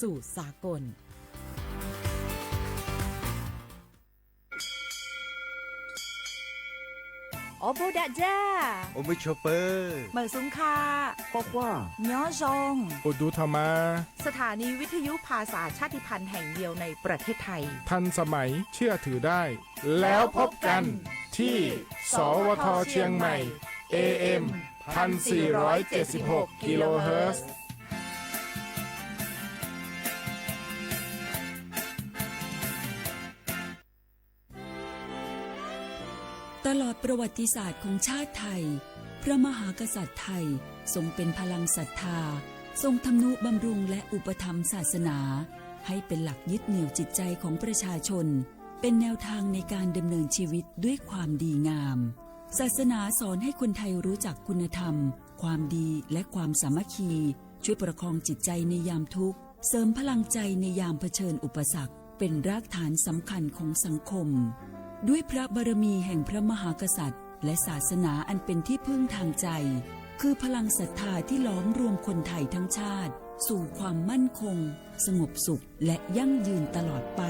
สู่สากล အိၣ်ဘူးဒးဒး အိၣ်မုာ်ဆိးပၢၤ မုာ်ဆူၣ်ခါ ကွၢ်ကွၢ် ညီယုၢ် အိၣ်ဒူထီၣ်မး สถานีวิทยุภาษาชาติพันธุ์แห่งเดียวในประเทศไทย ทันสมัย เชื่อถือได้ แล้วพบกันที่ สวท เชียงใหม่ เอ เอ็ม พันสี่ร้อยเจ็ดสิบหก กิโลเฮิรตซ์ ตลอดประวัติศาสตร์ของชาติไทย พระมหากษัตริย์ไทยทรงเป็นพลังศรัทธา ทรงทำนุบำรุงและอุปถัมภ์ศาสนา ให้เป็นหลักยึดเหนี่ยวจิตใจของประชาชน เป็นแนวทางในการดำเนินชีวิตด้วยความดีงาม ศาสนาสอนให้คนไทยรู้จักคุณธรรม ความดี และความสามัคคี ช่วยประคองจิตใจในยามทุกข์ เสริมพลังใจในยามเผชิญอุปสรรค เป็นรากฐานสำคัญของสังคม ด้วยพระบารมีแห่งพระมหากษัตริย์ และศาสนาอันเป็นที่พึ่งทางใจ คือพลังศรัทธาที่หลอมรวมคนไทยทั้งชาติ สู่ความมั่นคง สงบสุข และยั่งยืนตลอดไป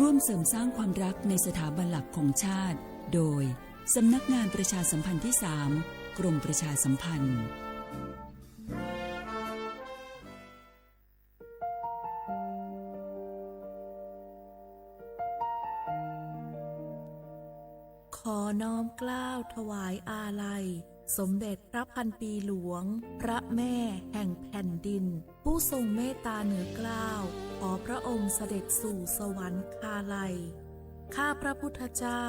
ร่วมเสริมสร้างความรักในสถาบันหลักของชาติ โดย สำนักงานประชาสัมพันธ์ที่สาม กรมประชาสัมพันธ์ ขอน้อมเกล้าถวายอาลัย สมเด็จพระพันปีหลวง พระแม่แห่งแผ่นดิน ผู้ทรงเมตตาเหนือเกล้า ขอพระองค์เสด็จสู่สวรรคาลัย ข้าพระพุทธเจ้า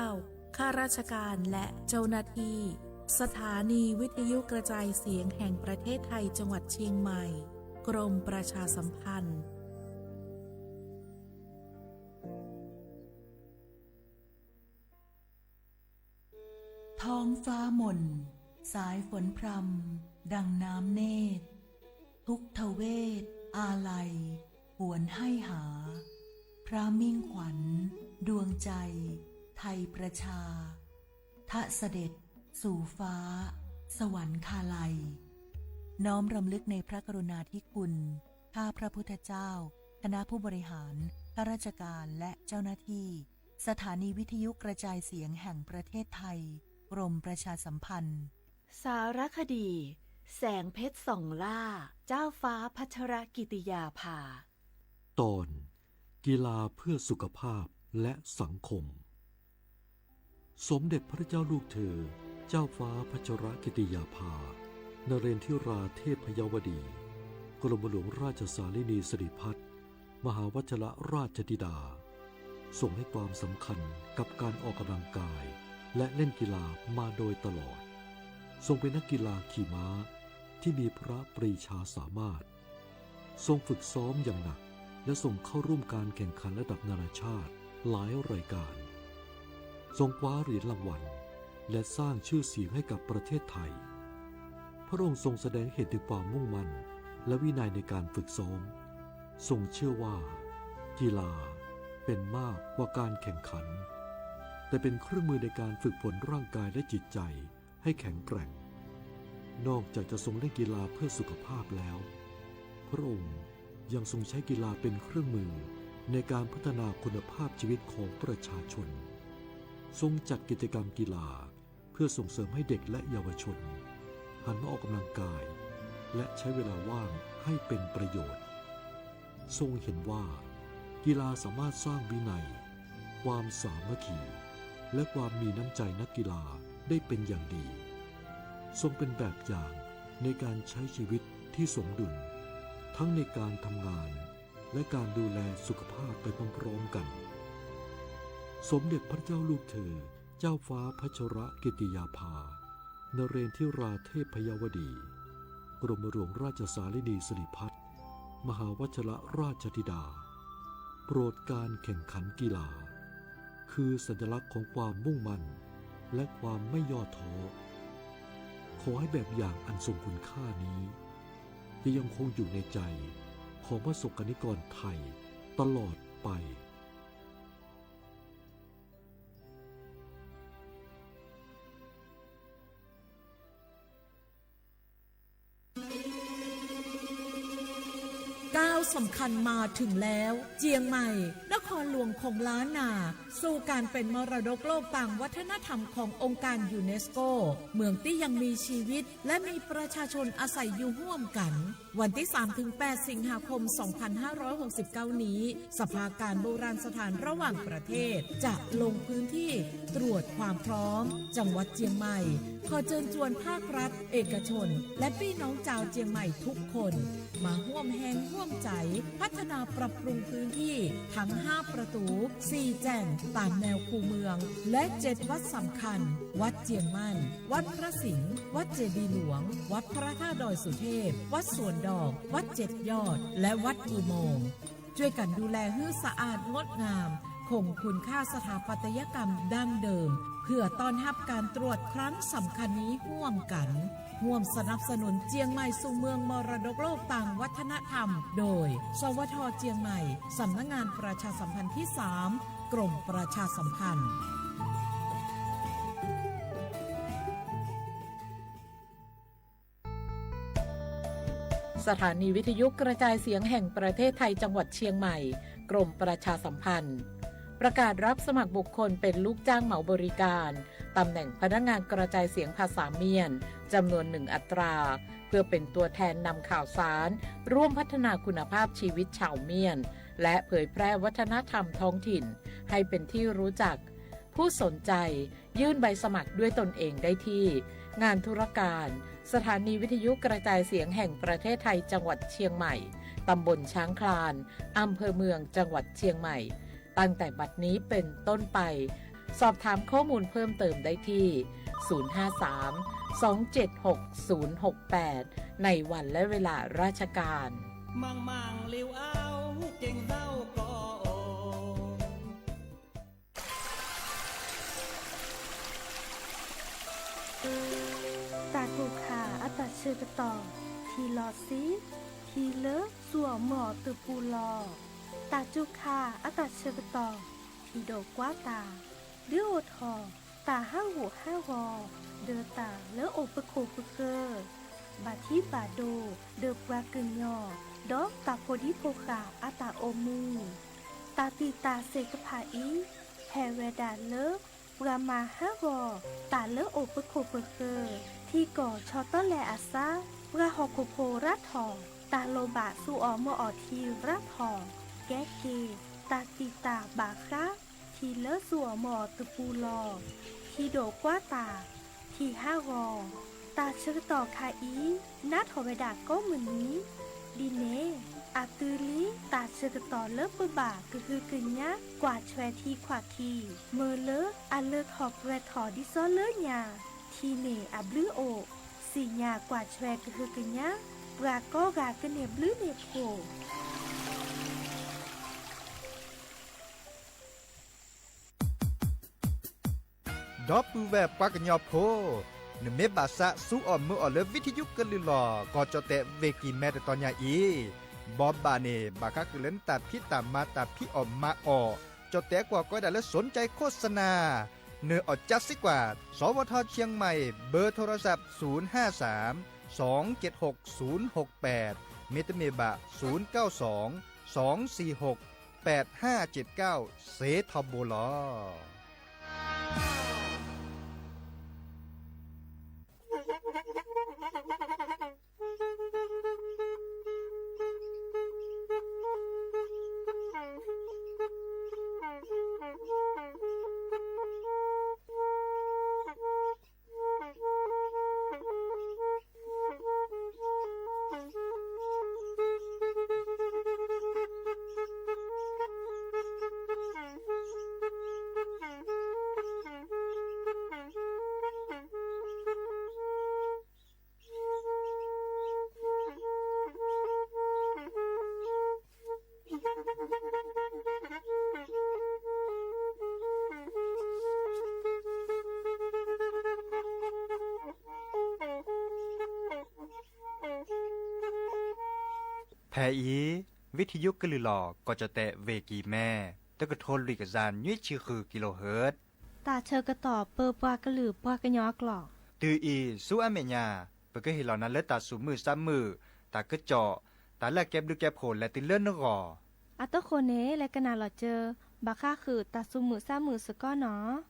ข้าราชการและเจ้าหน้าที่ สถานีวิทยุกระจายเสียงแห่งประเทศไทยจังหวัดเชียงใหม่ กรมประชาสัมพันธ์ ท้องฟ้ามน สายฝนพรำ ดังน้ำเนตร ทุกทเวศ อาลัย หวนให้หา พระมิ่งขวัญ ดวงใจ ไทยประชา ทะเสด็จ สู่ฟ้า สวรรคาลัย น้อมรำลึกในพระกรุณาธิคุณ ข้าพระพุทธเจ้า คณะผู้บริหาร ข้าราชการ และเจ้าหน้าที่ สถานีวิทยุกระจายเสียงแห่งประเทศไทย กรมประชาสัมพันธ์ สารคดี แสงเพชรส่องล่า เจ้าฟ้าพัชรกิติยาภา ตอน กีฬาเพื่อสุขภาพและสังคม สมเด็จพระเจ้าลูกเธอ เจ้าฟ้าพัชรกิติยาภา นเรนทิราเทพยวดี กรมหลวงราชสารินีสิริพัฒน์ มหาวัชรราชธิดา ทรงให้ความสำคัญกับการออกกำลังกาย และเล่นกีฬามาโดยตลอด ทรงเป็นนักกีฬาขี่ม้าที่มีพระปรีชาสามารถ ทรงฝึกซ้อมอย่างหนัก และทรงเข้าร่วมการแข่งขันระดับนานาชาติหลายรายการ ทรงคว้าเหรียญรางวัล และสร้างชื่อเสียงให้กับประเทศไทย พระองค์ทรงแสดงเห็นถึงความมุ่งมั่น และวินัยในการฝึกซ้อม ทรงเชื่อว่า กีฬาเป็นมากกว่าการแข่งขัน แต่เป็นเครื่องมือในการฝึกฝนร่างกายและจิตใจ ให้แข็งแกร่ง นอกจากจะทรงเล่นกีฬาเพื่อสุขภาพแล้ว พระองค์ยังทรงใช้กีฬาเป็นเครื่องมือในการพัฒนาคุณภาพชีวิตของประชาชน ทรงจัดกิจกรรมกีฬาเพื่อส่งเสริมให้เด็กและเยาวชนหันมาออกกำลังกาย และใช้เวลาว่างให้เป็นประโยชน์ ทรงเห็นว่ากีฬาสามารถสร้างวินัย ความสามัคคี และความมีน้ำใจนักกีฬาได้เป็นอย่างดี ทรงเป็นแบบอย่างในการใช้ชีวิตที่สมดุล ทั้งในการทำงาน และการดูแลสุขภาพไปพร้อมๆ กัน สมเด็จพระเจ้าลูกเธอ เจ้าฟ้าพัชรกิติยาภา นเรนทิราเทพยวดี กรมหลวงราชสารินีสิริพัฒน์ มหาวัชรราชธิดา โปรดการแข่งขันกีฬา คือสัญลักษณ์ของความมุ่งมั่น และความไม่ย่อท้อ ขอให้แบบอย่างอันทรงคุณค่านี้ จะยังคงอยู่ในใจของประสบกนิกรไทยตลอดไป ก้าวสำคัญมาถึงแล้ว เจียงใหม่ นครหลวงของล้านนา สู่การเป็นมรดกโลกตามวัฒนธรรมขององค์การยูเนสโก เมืองตี้ยังมีชีวิต และมีประชาชนอาศัยอยู่ร่วมกัน วันที่สามถึงแปดสิงหาคมสองพันห้าร้อยหกสิบเก้านี้ สภาการโบราณสถานระหว่างประเทศ จะลงพื้นที่ตรวจความพร้อม จังหวัดเจียงใหม่ ขอเชิญชวนภาครัฐ เอกชน และพี่น้องชาวเจียงใหม่ทุกคน มาร่วมแรงร่วมใจ พัฒนาปรับปรุงพื้นที่ทั้งห้าประตู สี่แจ่ง ตามแนวคูเมือง และเจ็ดวัดสำคัญ วัดเจียงมั่น วัดพระสิงห์ วัดเจดีย์หลวง วัดพระธาตุดอยสุเทพ วัดสวนดอก วัดเจ็ดยอด และวัดอุโมงค์ ช่วยกันดูแลหื้อสะอาดงดงาม คงคุณค่าสถาปัตยกรรมดั้งเดิม เพื่อต้อนรับการตรวจครั้งสำคัญนี้ร่วมกัน ร่วมสนับสนุนเจียงใหม่สู่เมืองมรดกโลกตามวัฒนธรรม โดย สวท เจียงใหม่ สำนักงานประชาสัมพันธ์ที่สาม กรมประชาสัมพันธ์ สถานีวิทยุกระจายเสียงแห่งประเทศไทยจังหวัดเชียงใหม่ กรมประชาสัมพันธ์ ประกาศรับสมัครบุคคลเป็นลูกจ้างเหมาบริการ ตำแหน่งพนักงานกระจายเสียงภาษาเมียน จำนวนหนึ่งอัตรา เพื่อเป็นตัวแทนนำข่าวสาร ร่วมพัฒนาคุณภาพชีวิตชาวเมียน และเผยแพร่วัฒนธรรมท้องถิ่น ให้เป็นที่รู้จัก ผู้สนใจ ยื่นใบสมัครด้วยตนเองได้ที่ งานธุรการ สถานีวิทยุกระจายเสียงแห่งประเทศไทยจังหวัดเชียงใหม่ ตำบลช้างคลาน อำเภอเมืองจังหวัดเชียงใหม่ ตั้งแต่บัดนี้เป็นต้นไป สอบถามข้อมูลเพิ่มเติมได้ที่ ศูนย์ห้าสาม สองเจ็ดหก ศูนย์หกแปด ในวันและเวลาราชการ မ့ၢ်မ့ၢ်လၢအအိၣ်က့ၤသးကီး တၢ်ကိၢ်ခါအတၢ်ဆၢကတီၢ် ထံလီၤဆံး ထံလၢဆူအီၣ်မၢအီၣ်တပူၤလီၤ. တၢ်ကိၢ်ခါအတၢ်ဆၢကတီၢ် ထံဒိးကွၢ်တၢ် ဒုးအိၣ်ထီၣ် တၢ်ဟးဂူာ်ဟးဂီၤ ဒီးတၢ်လၢအိၣ်ပခိၣ်ပဃၢၤ ဘၣ်ထံဘၣ်ဒိ ဒီးပှၤကညီ ဒီးတၢ်ဖိဒံဖိဃာ်အတၢ်အိၣ်မူ တၢ်သံၣ်တၢ်စ့ၢ်တဖၣ်အံၤ ဟဲဝဲဒၣ်လၢ ပှၤမၤဟးဂီၤ တၢ်လၢအိၣ်ပခိၣ်ပဃၢၤ ထံကီၢ်ဆီတလဲအစါ ပှၤဟီၣ်ခိၣ်ဖိရါထီၣ် တၢ်လိၣ်ဘၣ်ဆူအီၣ်မၢအီၣ်ထံရါထီၣ် ကဲက့ၤ တၢ်သံၣ်တၢ်ဘၣ်ဃး ထံလၢဆူအီၣ်မၢအီၣ်တပူၤလီၤ. ထံဒိးကွၢ်တၢ် ထံဟးဂီၤ တၢ်ဆၢကတီၢ်ခါအံၤ နးထီၣ်ဝဲဒၣ်ကိးမုၢ်နံၤ ဒ်န့ၣ် အသုလံ တၢ်ဆၢကတီၢ်လၢပဘၣ်ကဟုကညး ကွၢ်ဆွဲထံခွးခံ မၢလၢအလၢထီၣ်ပှဲၤထီၣ်ဒ်သိးလၢညါ ထံန့ၢ်အဘျုးအိၣ် စံၣ်ညါကွၢ်ဆွဲကဟုကညး ပှၤကိးဂၤကန့ၢ်ဘျုးန့ၢ်ဖှိၣ် ဒီပုၢ်ဝဲၢ်ပှၤကညီဖိ, နမ့ၢ်ဘၣ်သးဆူအီၣ်မၢအီၣ်လၢ ဝံထံယုကလုၢ်လီၤ ကီၢ်ကၠီၣ်တဲၣ် ဝ့ၢ်ကံၢ်မဲ တတီၤညါအံၤ, ဘိးဘၣ်န့ၣ် ဘၣ်ဃးဃုာ်လၢနတၢ်ဖံးတၢ်မၤ တၢ်ဖံးအီၣ်မၤအီၣ်, ကၠီၣ်တဲၣ်ကွၢ်ကီဒၣ်လၢ สนใจโฆษณา နၢၤအီၣ်ကၠါစ့ၢ်ကီး, สวท เชียงใหม่ เบอร์โทรศัพท์ ศูนย์ห้าสาม สองเจ็ดหก ศูนย์หกแปด မ့တမ့ၢ်ဘၣ် ศูนย์เก้าสอง สองสี่หก แปดห้าเจ็ดเก้า စ့ထီဘိလီၤ. ဖဲအံၤ ဝံထံယုကလုၢ်လီၤ ကီၢ်ကၠီၣ်တဲၣ် ဝ့ၢ်ကံၢ်မဲ တကထိလွံၢ်ကယၤ နွံဆံဃု kilohertz တၢ်ဆၢကတီၢ်ပၢပှၤကလုာ်ပှၤကညီအကျိာ်, တုၤအံၤဆူအမဲာ်ညါ ပကဟ့ၣ်လီၤနၤလၢတၢ်သူၣ်မုာ်သးမုာ်, တၢ်ကစီၣ်, တၢ်လၢအကဲဘျုးကဲဖှိၣ်လဲၤတုၤလၢနဂီၢ်. အတခီန့ၣ် လဲၤကနၣ်လီၤစၢၤ ဘၣ်ဃးဃုာ်တၢ်သူၣ်မုာ်သးမုာ်စ့ၢ်ကီးနီၤ.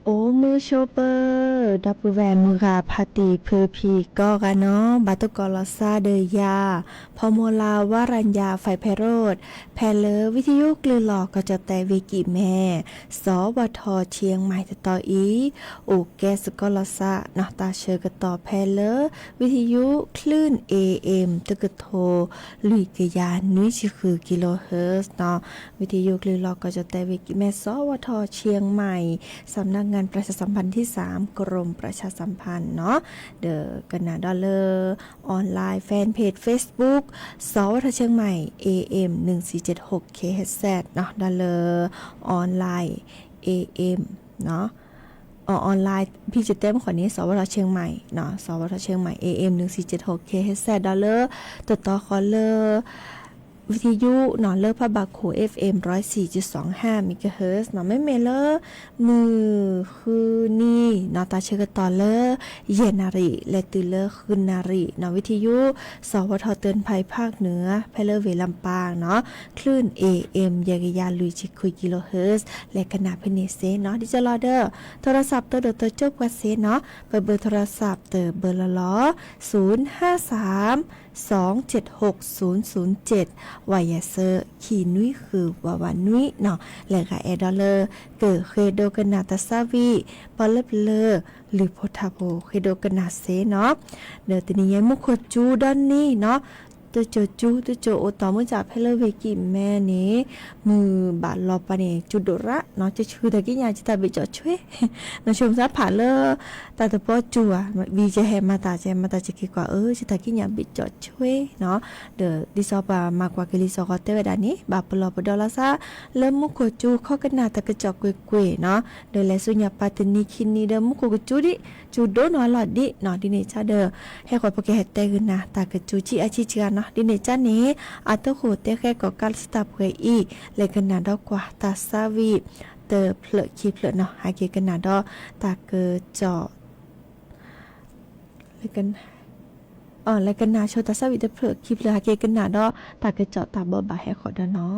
အိၣ်မုာ်ဆိးပၢၤ ဒီပုၢ်ဝဲၢ်မုၢ်ဂၤဖါတံၢ်ဖုဖံးကိးဂၤနီၤ, ဘၣ်သကိးလီၤသးဒီးယၤ ဖီမိၤလၤ ဝါရၤညါ ဖဲးဖဲးရိၣ် ဖဲလၢဝံသယုကလုၢ်လီၢ်ကီၢ်ကၠီၣ်တဲၣ်ဝ့ၢ်ကံၢ်မဲ စီၤဝၣ်ထီၣ်ဆံမၢၣ်တတီၤအံၤ အိၣ်ကဲသကိးလီၤသးနီၤ တၢ်ဆၢကတီၢ်ဖဲလၢ ဝံသယုကလုၢ် A M တကထိ လွံၢ်ကယၤနွံဆံဃု kilohertz နီၤ, ဝံသယုကလုၢ်လီၢ်ကီၢ်ကၠီၣ်တဲၣ်ဝ့ၢ်ကံၢ်မဲ စီၤဝၣ်ထီၣ်ဆံမၢၣ် สำนักงานประชาสัมพันธ์ที่สาม กรม กรมประชาสัมพันธ์ เนาะ ဒီးကနၣ်ဒီးလၢ online fan page Facebook สวท เชียงใหม่ เอเอ็ม หนึ่งสี่เจ็ดหก เคเอชเอส เนาะ ဒီးလၢ online เอเอ็ม เนาะ အ online ဖဲတဲမုၢ်ဃီန့ၣ် สวท เชียงใหม่ เนาะ สวท เชียงใหม่ เอเอ็ม หนึ่งสี่เจ็ดหก เคเอชเอส ဒီးလၢ တတီဃီလၢ วิทยุ เนาะ လၢဖးဘၣ်ခိၣ် เอฟเอ็ม ร้อยสี่จุดสองห้าเมกะเฮิรตซ์ เนาะ မ့မ့ၢ်လၢ မုၢ်ဃုနံၤ เนาะ တၢ်ဆၢကတီၢ်လၢ ယဲၢ်နၣ်ရံၣ် လဲၤတုၤလၢဃုနၣ်ရံၣ် เนาะ วิทยุ สวท เตือนภัยภาคเหนือ ဖဲလၢဝ့ၢ်ลำปาง เนาะ คลื่น เอเอ็ม ယဲၢ်ကယၤလွံၢ်ဆံခွံ กิโลเฮิรตซ์ လဲၤကနၣ်ဖဲန့ၣ်စ့ၢ် เนาะ ဒ်သိးလီၤဒီး โทรศัพท์ တဒိၣ်တကၠိၣ်ပှၤစ့ၢ် เนาะ ပဘၢၣ် โทรศัพท์ တဘၢၣ်လီၤလီၤ ศูนย์ห้าสาม สองเจ็ดหก ศูนย์ศูนย์เจ็ด ဝးယၤစၢ ခံနွံဃု ဝးဝးနွံ เนาะ လၢဂၤအဲၣ်ဒိးလၢ ကဃ့ဒိကနၣ်တၢ်သးဝံၣ် ပီၣ်လၢပျၢၤလုၢ်ဖိထါဖိ ဃ့ဒိကနၣ်စ့ၢ် เนาะ ဒီးတနံၤညါမူခိၣ်စူၤဒီနံၤ เนาะ တစိၤစူၤ တစိၤအိၣ်တီၢ်မုၢ်စၢ်ဖဲလၢဝ့ၢ်ကံၣ်မဲန့ၣ် မုၢ်ဘၣ်လီၤပှၤန့ၣ် စူၤဒိၣ်ရၣ် เนาะ ကဆူတၢ်ကံးညာ် ကတၢ်ဘ့ၣ်ကၠီၣ်ဆွ့ နဆိမိၣ်သးဖးလၢ တၢ်တပီစူၤဧါ ဝံၤကဟဲမၤတၢ်ကဲ မၤတၢ်ကက့ၤကွၢ်အၢ ကတၢ်ကံးညာ်ဘ့ၣ်ကၠီၣ်ဆွ့ เนาะ ဒီးဒ်သိးပှၤမၤကွၢ်ကလံၤစိးဃီတဲဝဲဒၣ်န့ၣ် ဘၣ်ပလီၢ်ပဒီလီၤသး လၢမူခိၣ်စူၤခီကနၣ်တၢ်ကစီၣ်ကွ့ၢ်ကွ့ၢ် เนาะ ဒီးလဲၤဆူညါပၢ်တနံၤခံနံၤဒီးမူခိၣ်ကစူၤဒံး စူၤဒိၣ်နီၢ်အလီၢ်ဒံး เนาะ ဒ်န့ၣ်ကါဒီး ဟဲဃီၤပကဟဲတဲဂုာ်နၤ တၢ်ကစူၤဆံးအါဆံးဆံးဂၤ เนาะ ဒ်န့ၣ်ကါန့ၣ် အတခိၣ်တဲဃဲကီၣ်ကးလၢစတၢ်ပှဲၤအံၤ လဲၤကနၣ်ဒီးကွၢ်တၢ်သးဝံၣ် တဖျၢၣ်ခံဖျၢၣ် เนาะ ဟဲက့ၤကနၣ်ဒီးတၢ်ကစီၣ် လဲၤကနၣ် လဲၤကနၣ်ဆိတၢ်သးဝံၣ်တဖျၢၣ်ခံဖျၢၣ် ဟဲက့ၤကနၣ်ဒီးတၢ်ကစီၣ်တၢ်ဘိးဘၣ်ဟဲဃီၤဒီး เนาะ.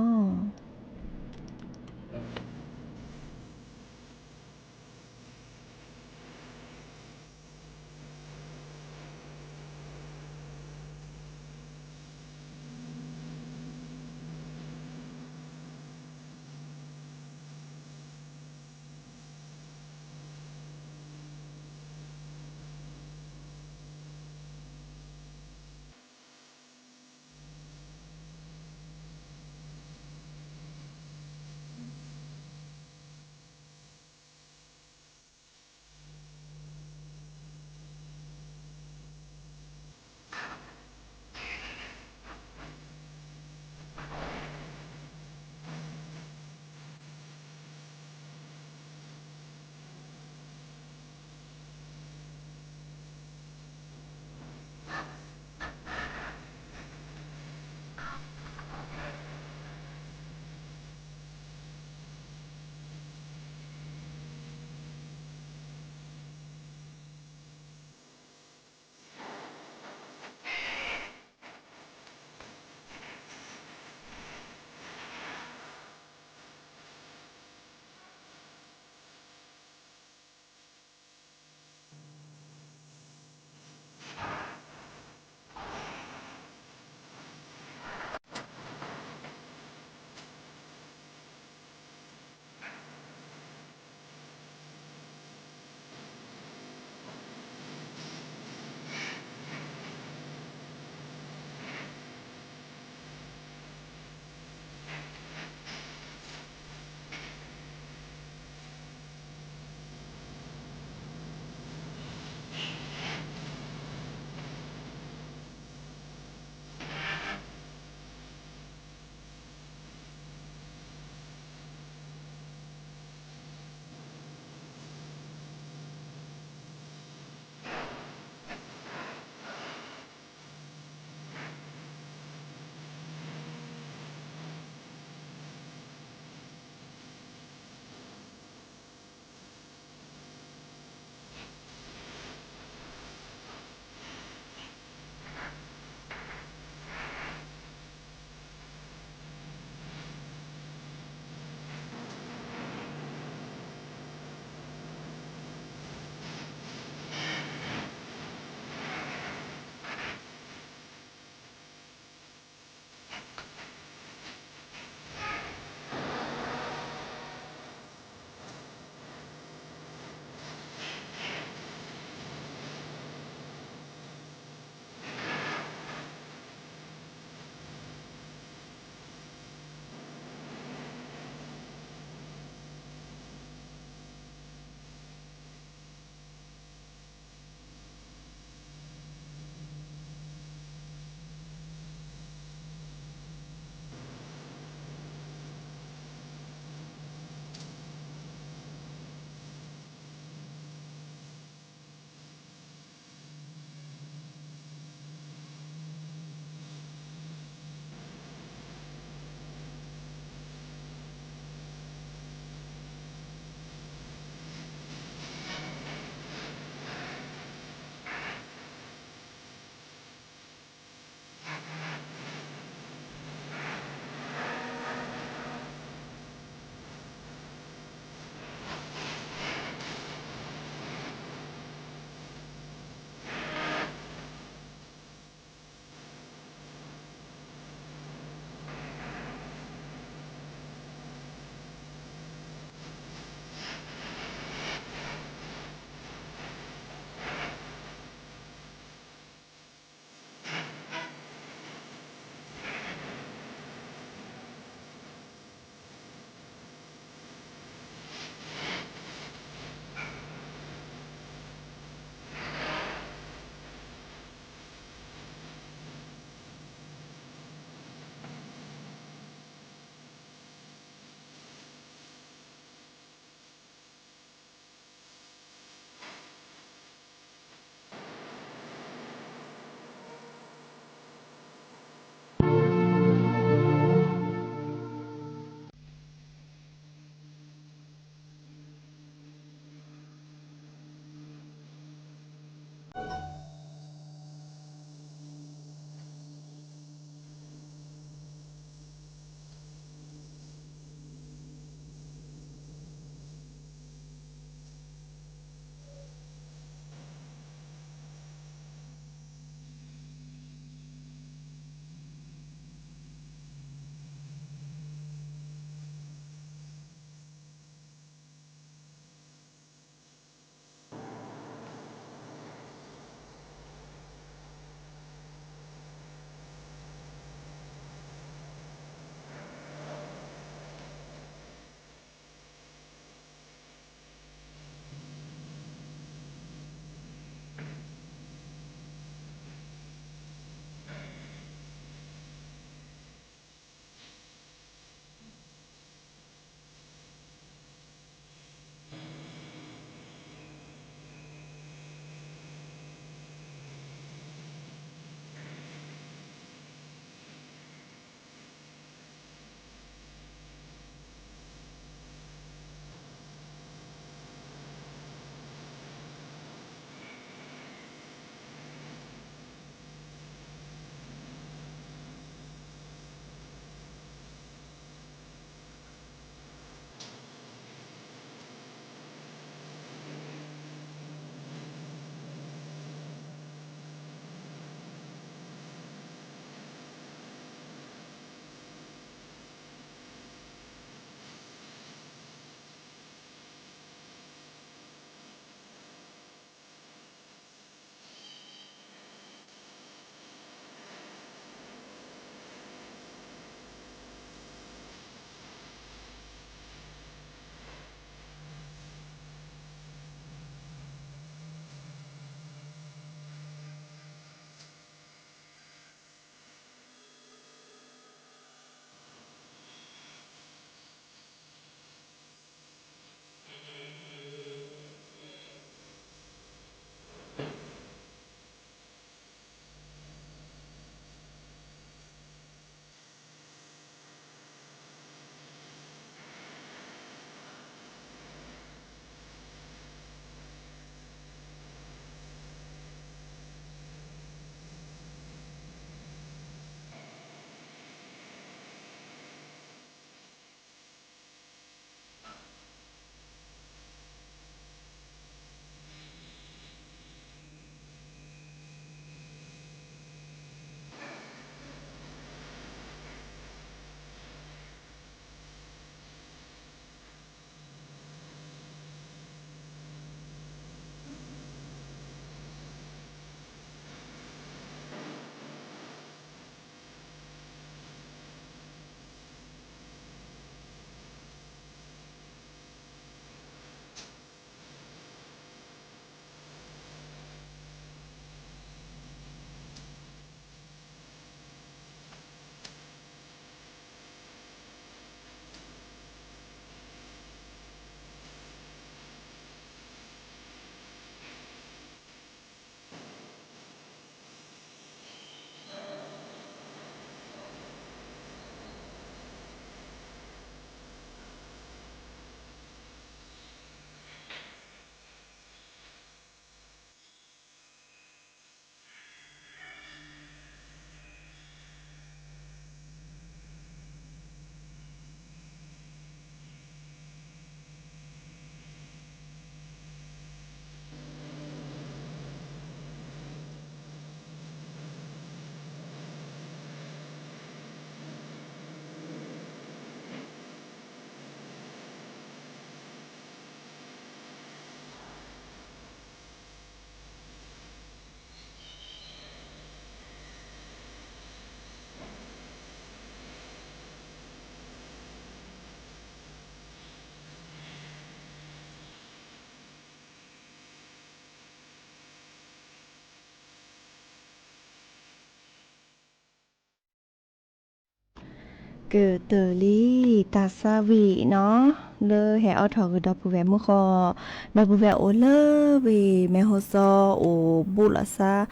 ကတၢၢ်လံ တၢ်သးဝံၣ်နီၤ လၢဟဲအိးထီၣ်ဂ့ၤဒီပုၢ်ဝဲၢ်မုၢ်ဃီ, ဒီပုၢ်ဝဲၢ်အိၣ်လၢဝ့ၢ်မဲၢ်ဟီၣ်စီ အိၣ်ဘူးလိာ်သး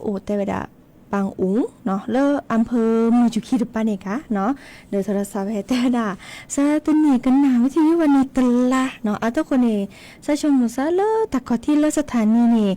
အိၣ်တဲဝဲဒၣ် ပၣ်အူနီၤ လၢအၣ်ဖၢၣ်မုၢ်ယူၤခံတပၤန့ၣ်ကါနီၤ, ဒီးထီၣ်ဒီးစးဝဲတဲဝဲဒၣ် စးတနံၣ်ကနၣ်ဝံထံယုၢ်ဝဲန့ၣ်တလါနီၤ အသိးဃိန့ၣ် စးဆိကမိၣ်စးလၢတၢ်ခီၣ်ထံးလၢစထၣ်နံၤန့ၣ်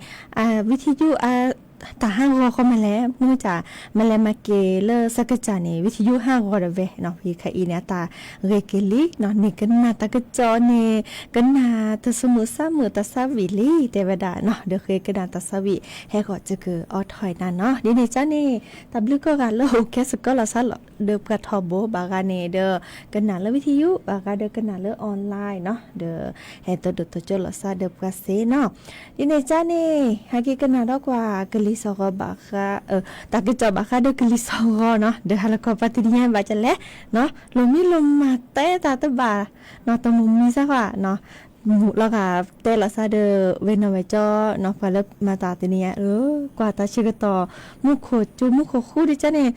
ဝံထံယုၢ် တၢ်ဟးဂီၤဃီမးလဲၣ်, မ့ၢ်တၢ် မ့ၢ်လဲၤမၤက့ၤလၢစကစၢ်န့ၣ် ဝံထံယုၢ်ဟးဂီၤဒၣ်ဝဲနီၤ, ဝံၤခါအံၤန့ၣ် အတၢ်ဂ့ၤက့ၤလံနီၤ, နံၣ်ကနၣ်တၢ်ကစီၣ်န့ၣ် ကနၣ်တၢ်ဆိကမိၣ်ဆၢမုၢ်တၢ်သးဝံၣ်လံ တဲဝဲဒၣ်နီၤ, ဒီးဃ့ကနၣ်တၢ်သးဝံၣ် ဟဲဃီၤစကၢၢ်အိးထီၣ်နၤနီၤ, ဒ်န့ၣ်ကါန့ၣ် တၢ်ဘျုးကိးဂၤလၢအိၣ်ကဲစကီလီၤသးလီၤ ဒီးပှၤထီဘိဘၣ်ဂၤန့ၣ် ဒီးကနၣ်လၢဝံထံယုၢ် ဘၣ်ဂၤဒီးကနၣ်လၢ online နီၤ, ဒီးဟဲတဒိၣ်တကၠိလီၤသးဒီးပှၤစ့နီၤ, ဒ်န့ၣ်ကါန့ၣ် ဟဲက့ၤကနၣ်ဒီးကွၢ်ကလံၤစီၤဃီၤဘၣ်ဃး တၢ်ကစီၣ်ဘၣ်ဃးဒီးကလံၤစီၤဃီၤနီၤ, ဒီးဟးလီၤခီပှၤတနံၤညါဘၣ်ကလဲၣ်နီၤ, လိၣ်မံလိၣ်မၤတဲတၢ်တဘၣ်နီၤ, တမုာ်မံစၢ်ဃီနီၤ, မုာ်လီၤဂာ်တဲလီၤသးဒီး ဝဲနီၢ်ဝဲကၠီနီၤ, ပှၤလၢမၤတၢ်တနံၤညါအၢ, ကွၢ်တၢ်ဆၢကတီၢ် မူခိၣ်ကၠူမူခိၣ်ဃူဒ်ကါန့ၣ်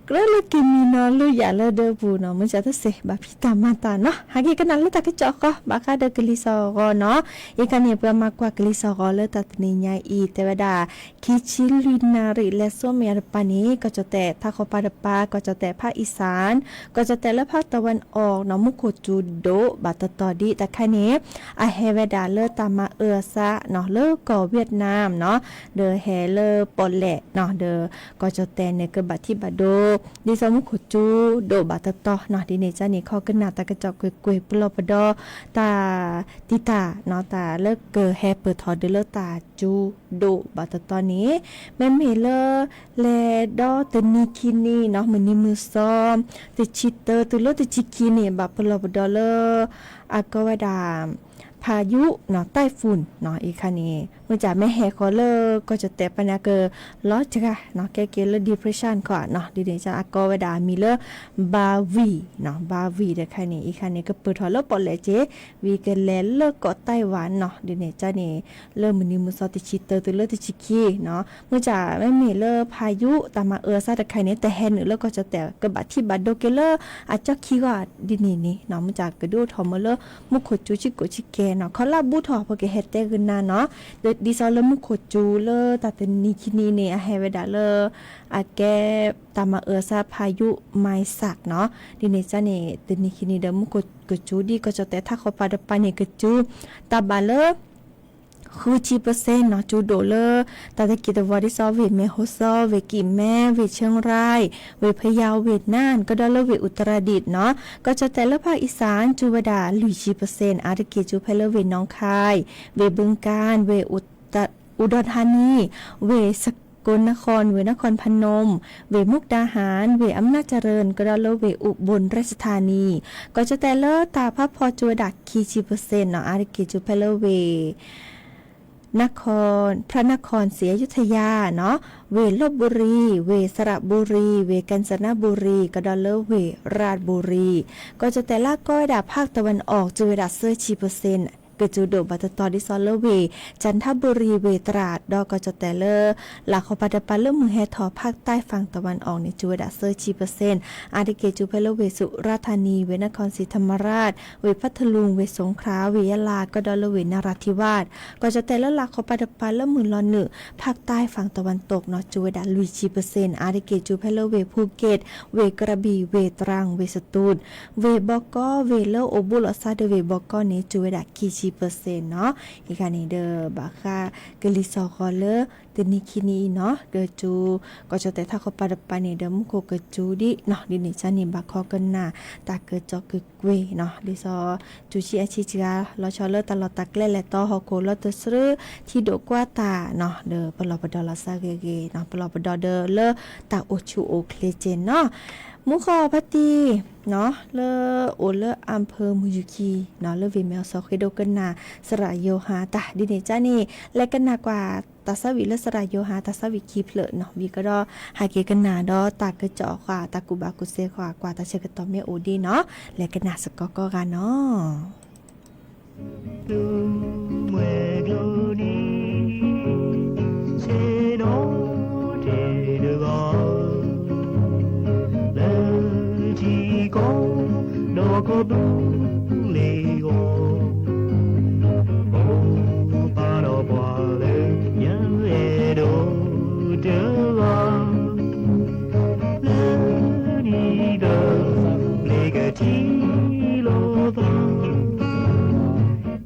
ကြၢးလၢက့ၤမံနီၤလၢယၤလၢဒၢပူၤနီၤ, မ့ၢ်စးတစ့ၢ် ဘၣ်ဖံးတၢ်မၤတၢ်နီၤ, ဟဲက့ၤကနၣ်လၢတၢ်ကစီၣ်ဃီ ဘၣ်ဃးဒီးကလံၤစီၤဃီၤနီၤ, အံၤခါန့ၣ် ပှၤမၤကွၢ်ကလံၤစီၤဃီၤလၢတၢ်တနံၤညါအံၤ တဲဝဲဒၣ် ခံဆံလွံၢ်နၣ်ရံၣ်လဲၤစိမ့ၢ်အတပၤန့ၣ် ကီၢ်ကၠီၣ်တဲၣ်ထးခီပၤတပၤ ကီၢ်ကၠီၣ်တဲၣ်ဖးအံၣ်စၣ် ကီၢ်ကၠီၣ်တဲၣ်လၢဖးတဝၢၣ်အီၤနီၤ, မူခိၣ်ကၠူဒိၣ်ဘၣ်တတီၤဒ်တၢ်ခါန့ၣ် အဟဲဝဲဒၣ်လၢတၢ်မၤအၢအသးနီၤ လၢကီၢ်ဝ့ၢ်နၢမ်နီၤ, ဒီးဟဲလၢပီၣ်လဲၣ်နီၤ, ဒီးကီၢ်ကၠီၣ်တဲၣ်န့ၣ် ကဘၣ်ထံၣ်ဘၣ်ဒိ ဒ်သိးမူခိၣ်ကၠူဒိၣ်ဘၣ်တတီၤနီၤ, ဒ်န့ၣ်ကါန့ၣ် ခီကနၣ်တၢ်ကစီၣ်ကွ့ၢ်ကွ့ၢ် ပလီၢ်ပဒီ တၢ်တံာ်တာ်နီၤ, တၢ်လၢကဟဲပၢၢ်ထီၣ်ဒုးလၢတၢ်ကၠူဒိၣ်ဘၣ်တတီၤန့ၣ် မ့မ့ၢ်လၢ လဲၤဒီးတနံၤခံနံၤနီၤ, မုၢ်နံၤမုၢ်သီ တဆံတၢတုၤလၢတဆံခံန့ၣ် ဘၣ်ပလီၢ်ပဒီလၢ အကိးဝဲဒၣ် พายุနီၤ, ไต้ฝุ่นနီၤ, အံၤခါန့ၣ် မ့ၢ်တၢ်မ့ၢ်ဟဲဃီၤလၢကီၢ်ကၠီၣ်တဲၣ်ပၤန့ၣ် အကလီၤစှၤနီၤ, ကဲက့ၤလၢ depression ခီနီၤ, ဒ်န့ၣ်ကါအကိးဝဲဒၣ်အမံၤလၢ บาวีနီၤ, บาวีတခါန့ၣ် အံၤခါန့ၣ် ကပၢၢ်ထီၣ်လၢပီၣ်လဲၣ်က့ၤ ဝံၤကလဲၤလၢကီၢ် ไต้หวันနီၤ, ဒ်န့ၣ်ကါန့ၣ် လၢမုၢ်နံၤမုၢ်သီတဆံတၢတုၤလၢတဆံခံနီၤ, မ့ၢ်တၢ်မ့မ့ၢ်လၢ พายุ တၢ်မၤအၢအသးတခါန့ၣ် တဟဲနုာ်လၢကီၢ်ကၠီၣ်တဲၣ် ကဘၣ်ထံၣ်ဘၣ်ဒိက့ၤလၢအကၠီခံဂီၢ်ဒ်န့ၣ်န့ၣ်နီၤ, မ့ၢ်တၢ်ကဒုးအိၣ်ထီၣ်မ့ၢ်လၢမူခိၣ်ကၠူဆံကိၣ်ဆံကဲနီၤ, ခီလၢအဘူးထီၣ် ပကဟဲတဲဂ့ၤနၤနီၤ, ဒ်သိးလၢမူခိၣ်ကၠူလၢတၢ်တနံၤခံနံၤန့ၣ် အဟဲဝဲဒၣ်လၢ အကဲ တၢ်မၤအၢအသး พายุไมซาร์นี่ ဒ်န့ၣ်ကါန့ၣ် တနံၤခံနံၤဒီး မူခိၣ်ကၠူဒ်ကီၢ်ကၠီၣ်တဲၣ်ထးခီပၤတပၤန့ၣ်ကၠူ တၢ်ဘၣ်လၢ ဃုဆံပၢၢ်စ့ၣ်နီၤ, ကၠူဒိၣ်လၢ တၢ်တက့ၢ်တဝီဒ်သိး ဝ့ၢ်မဲၢ်ဟီၣ်စီ, ဝ့ၢ်ကံၣ်မဲ, ဝ့ၢ်ခၠ့ၣ်ရၢၢ်, ဝ့ၢ်ဖယၢၣ်, ဝ့ၢ်နၢၼ်ၣ်, ကဒီးလၢဝ့ၢ်အူတရၤဒံၣ်နီၤ, ကီၢ်ကၠီၣ်တဲၣ်လၢဖၣ်အံၣ်စၣ် ကၠူဝဲဒၣ်လွံၢ်ဆံပၢၢ်စ့ၣ် အါတက့ၢ်ကၠူဖဲလၢဝ့ၢ်နီၢ်ခၢၣ်, ဝ့ၢ်ဘုကၣ်, ဝ့ၢ် အူဒီၣ်ထါနံ, ဝ့ၢ်စကိနခီၣ်, ဝ့ၢ်နခီၣ်ဖၣ်နူမ်, ဝ့ၢ်မူၣ်တၢ်ဟၣ်, ဝ့ၢ်အမျၢ်စရၢၣ်, ကဒီးလၢဝ့ၢ်အူဘိၣ်ရၢၣ်စထါနံ, ကီၢ်ကၠီၣ်တဲၣ်လၢတၢ်ဖးဖီကၠူဝဲဒၣ်ခံဆံပၢၢ်စ့ၣ်နီၤ, အါတက့ၢ်ကၠူဖဲလၢဝ့ၢ် พระนครศรีอยุธยาနီၤ, ဝ့ၢ်လဘ်ဘူရံ, ဝ့ၢ်စရဘူရံ, ဝ့ၢ်ကၣ်စနဘူရံ, ကဒီးလၢဝ့ၢ်ရၣ်ဘူရံ, ကီၢ်ကၠီၣ်တဲၣ်လၢအကိးဝဲဒၣ်ဖၣ်တဝၢၣ်အီၤ ကၠူဝဲဒၣ်သၢဆံပၢၢ်စ့ၣ် ကၠူဒိၣ်ဘၣ်တတီၤဒ်သိးလၢဝ့ၢ် ကၠၣ်ထါဘူရံ, ဝ့ၢ်တရၣ်, ဒီးကီၢ်ကၠီၣ်တဲၣ်လၢ လၢ်ခီပၤတပၤလၢမုၢ်ဟဲထီၣ် ဖၣ်တၢ်ဖၣ်တဝၢၣ်အီၤန့ၣ် ကၠူဝဲဒၣ်သၢဆံပၢၢ်စ့ၣ်, အါတက့ၢ်ကၠူဖဲလၢဝ့ၢ်စူၤရၣ်ထါနံ, ဝ့ၢ်နခီၣ်စံၤထၣ်မရၣ်, ဝ့ၢ်ဖၣ်ထလူၣ်, ဝ့ၢ်စူၤခရၣ်, ဝ့ၢ်ယလၣ်, ကဒီးလၢဝ့ၢ်နရၣ်ထံဝၣ်, ကီၢ်ကၠီၣ်တဲၣ်လၢလၢ်ခီပၤတပၤလၢမုၢ်လီၤနုာ် ဖၣ်တၢ်ဖၣ်တဝၢၣ်တိၣ်နီၤ ကၠူဝဲဒၣ်လွံၢ်ဆံပၢၢ်စ့ၣ်, အါတက့ၢ်ကၠူဖဲလၢဝ့ၢ်ဖူက့ၣ်, ဝ့ၢ်ကရဘံၣ်, ဝ့ၢ်တရၣ်, ဝ့ၢ်စတူး, ဝ့ၢ်ဘီကီ, ဝ့ၢ်လၢအိၣ်ဘူးလိာ်သးဒီးဝ့ၢ်ဘီကီန့ၣ် ကၠူဝဲဒၣ်ခံဆံပၢၢ်စ့ၣ်နီၤ, အံၤခါန့ၣ်ဒီး ဘၣ်ဃးကလံၤစီၤဃီၤလၢ တနံၤခံနံၤအံၤနီၤ ကၠူ ကီၢ်ကၠီၣ်တဲၣ်ထးခီပၤတပၤန့ၣ်ဒီး မူခိၣ်ကၠူဒ်နီၤ ဒ်န့ၣ်ကါန့ၣ် ဘၣ်ခီကနၣ်တၢ်ကစီၣ်ကွ့ၢ်ကွ့ၢ်နီၤ ဒ်သိး ကၠူဆံအဆံစှၤ လီၤဆီလၢတၢ်လီၢ်တၢ်ကျဲလဲၤတီဟီၣ်ခိၣ်လၢတဆှၢ ထံဒိၣ်ကွၢ်တၢ်နီၤ ဒီးပလီၢ်ပဒီလီၤသးဂ့ၤဂ့ၤနီၤ ပလီၢ်ပဒီဒီးလၢတၢ်အိၣ်ဆူၣ်အိၣ်ချ့ကဲနီၤ မူဃီၤဖါတံၢ်နီၤ လၢအိၣ်လၢအၣ်ဖၢမုၢ်ယူၤခံနီၤ လၢဝ့ၢ်မဲၢ်အီၣ်စီၤဃ့ဒိကနၣ် စရၣ်ယိၤဟၣ်တၢ် ဒ်န့ၣ်ကါန့ၣ် လဲၤကနၣ်ကွၢ်တၢ်သးဝံၣ်လၢစရၣ်ယိၤဟၣ် တၢ်သးဝံၣ်ခံဖျၢၣ်နီၤ ဝံၤကဒီး ဟဲက့ၤကနၣ်ဒီးတၢ်ကစီၣ်ဃီ တၢ်ကူၣ်ဘၣ်ကူၣ်သ့ဃီ ကွၢ်တၢ်ဆၢကတီၢ်မ့ၢ်အိၣ်ဒံးနီၤ လဲၤကနၣ်စ့ၢ်ကီးကိးဂၤနီၤ မွဲကျိနံၤ ဆ့ၣ်နီၤတ့ၢ်တဂီၤ လၢထံ ကီၢ်, ဒီးကီၢ်သူလ့ၤဂီၤ, အိၣ်ပာ်ဒီးပှၤလၢယအဲၣ်ဒိးတဂၤ, လၢနံၣ်သဘျ့ကထံၣ်လိာ်သး,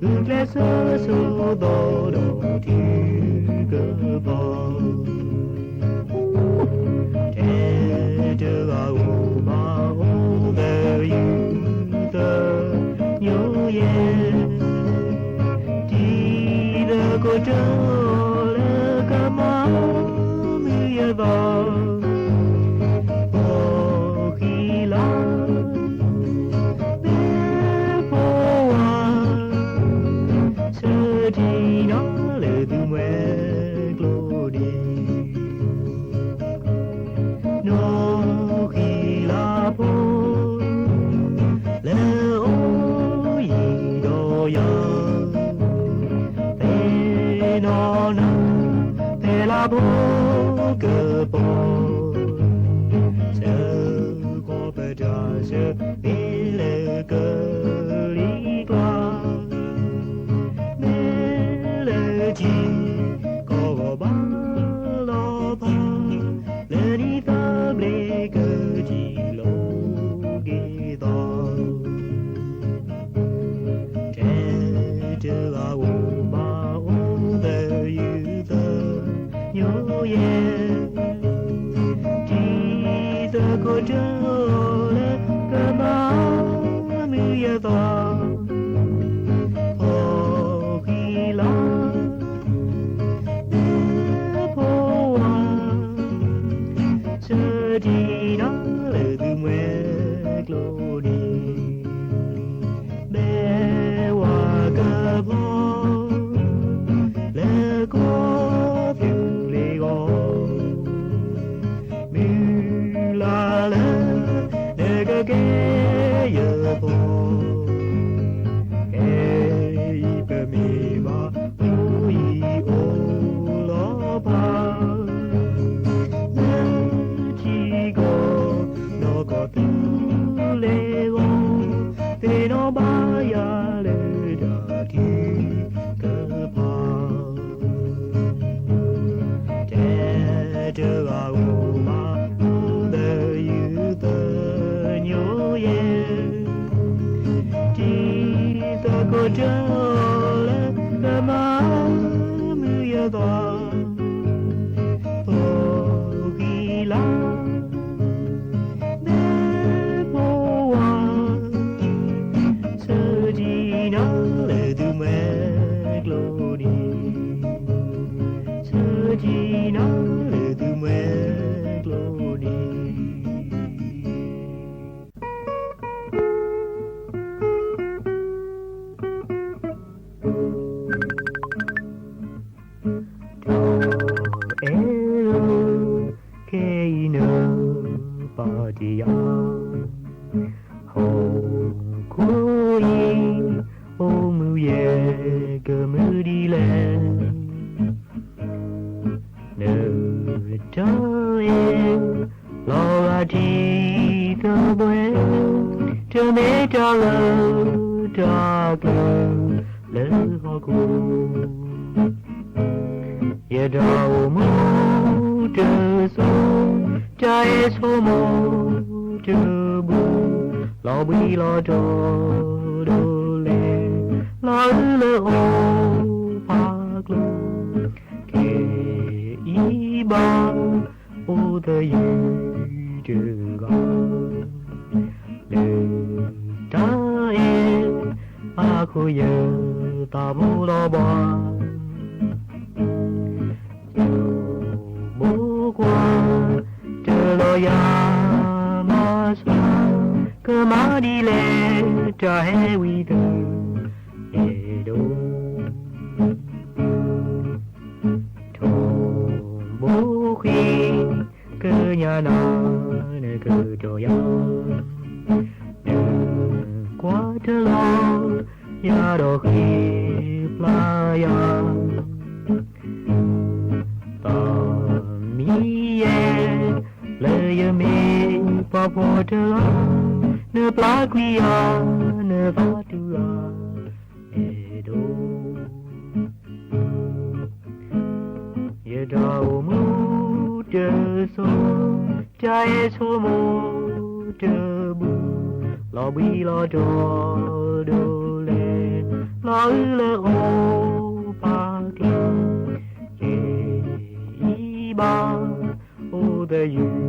ဂုာ်ကျဲးစၢးဆိးသီဒီးထုကဖၣ် ထဲတဂၤဧိၤဘၣ်အိၣ်သယုၢ်သညိယဲၢ်, တံၤသကိးတၢ်လၢကမၤမုာ်ယသး, ဖှီၣ်ဃံလၤ မ့ၢ်ဖိဝါ, ဆၢထံၣ်နၤလၢသုမှဲကျိန့ၣ် နီၢ်ဃံလၤဖိ လၢအအိၣ်ယံၤဒီးယၤ, သ့ၣ်နီၣ်နၤ ဖဲလါဖိကပီၤ, ဆၢဃီၤပတၢ်ဆၢ မ့ၢ်လၢကလံၤကျါ မ့ၢ်လၢထံကီၢ်ဂီၤဘၣ်လီၤဖး, လၢနံၣ်သဘျ့ကထံၣ်လိာ်က့ၤသး, ထဲတဂၤဧိၤဘၣ်အိၣ်သယုၢ်သညိယဲၢ်, တံၤသကိးတၢ်လၢကမၤမုာ်ယသး, ဖှီၣ်ဃံလၤ မ့ၢ်ဖိဝါ, ဆၢထံၣ်နၤလၢသုမှဲကျိန့ၣ်, ဘဲဝါကဖီ လၢကီၢ်သူလ့ၤဂီၤ, မုၢ်လၢ်လၢ နကကဲယပီၤ, ခဲအံၤပမ့ၢ်ဘၣ်အိၣ်ယံၤအိၣ်လီၤဖး, လၢထံကီၢ် နီၢ်ကီၢ်သူလ့ၤဂီၤ, သ့ၣ်နီၣ်ဘၣ်ယၤလၢတၢ်ထုကဖၣ်, ထဲတဂၤဧိၤဘၣ်အိၣ်သယုၢ်သညိယဲၢ်, တံၤသကိးတၢ်လၢကမၤမုာ်ယသး, ဖှီၣ်ဃံလၤ မ့ၢ်ဖိဝါ, ဆၢထံၣ်နၤလၢသုမှဲကျိန့ၣ်, ဆၢထံၣ်နၤလၢသုမှဲကျိန့ၣ်. ဒီးအဲၣ်လၢ ခဲအံၤနပာ်တ့ၢ်ယၤ, ဟီၣ်ခိၣ်အံၤ အိၣ်မုာ်ယဲၢ်ကမုာ်ဒ်လဲၣ်, နတၢ်အဲၣ် လီၤဂာ်ထံသဘှဲ, တမ့ၢ်တၢ်လၢတၢ်ကျၢၤ လၢဟီၣ်ခိၣ်, ယတၢ်အိၣ်မူတစိၤ, တၢ်အဲၣ်ဆိကမိၣ်တဘူး, လီၤဘှံးလီၤတီၤဒိၣ်လဲၣ်, လီၤအုၣ်လၢအီၤဖးကျိၤ, ခဲအံၤဘၣ် အိၣ်သယုၢ်တဂၤ, လၢတၢ်အဲၣ်အဃိ ယသးဘိလီၤဘှါ, ယိၤဘိကွၢ်တလီၤယၤမၤစၢၤ, ကမၤဒ်လဲၣ်တၢ်ဟဲဝံသး, အဲၣ်ဒိး ထိၣ်ဘိဃံ ကညးနၤ နကတီၢ်ယၤ, နကွၢ်တလီၤယၤဒီး ဃ့ပျၢ်ယၤ, သးမံယဲၢ် လၢယမ့ၢ်ပှၤဖှီၣ်တဂၤ, နပျၢ်ကွံာ်ယၤ, နဘၣ်တူၢ်ယၤ, အဲၣ်ဒိး ယတၢ်အိၣ်မူတစိၤ, တၢ်အဲၣ်ဆိကမိၣ်တဘျုး, လီၤဘှံးလီၤတီၤဒိၣ်လဲၣ်, လီၤအုၣ်လၢအီၣ်ပာ်က့ၤ, ယဲအံၤဘၣ်အိၣ်သယုၢ်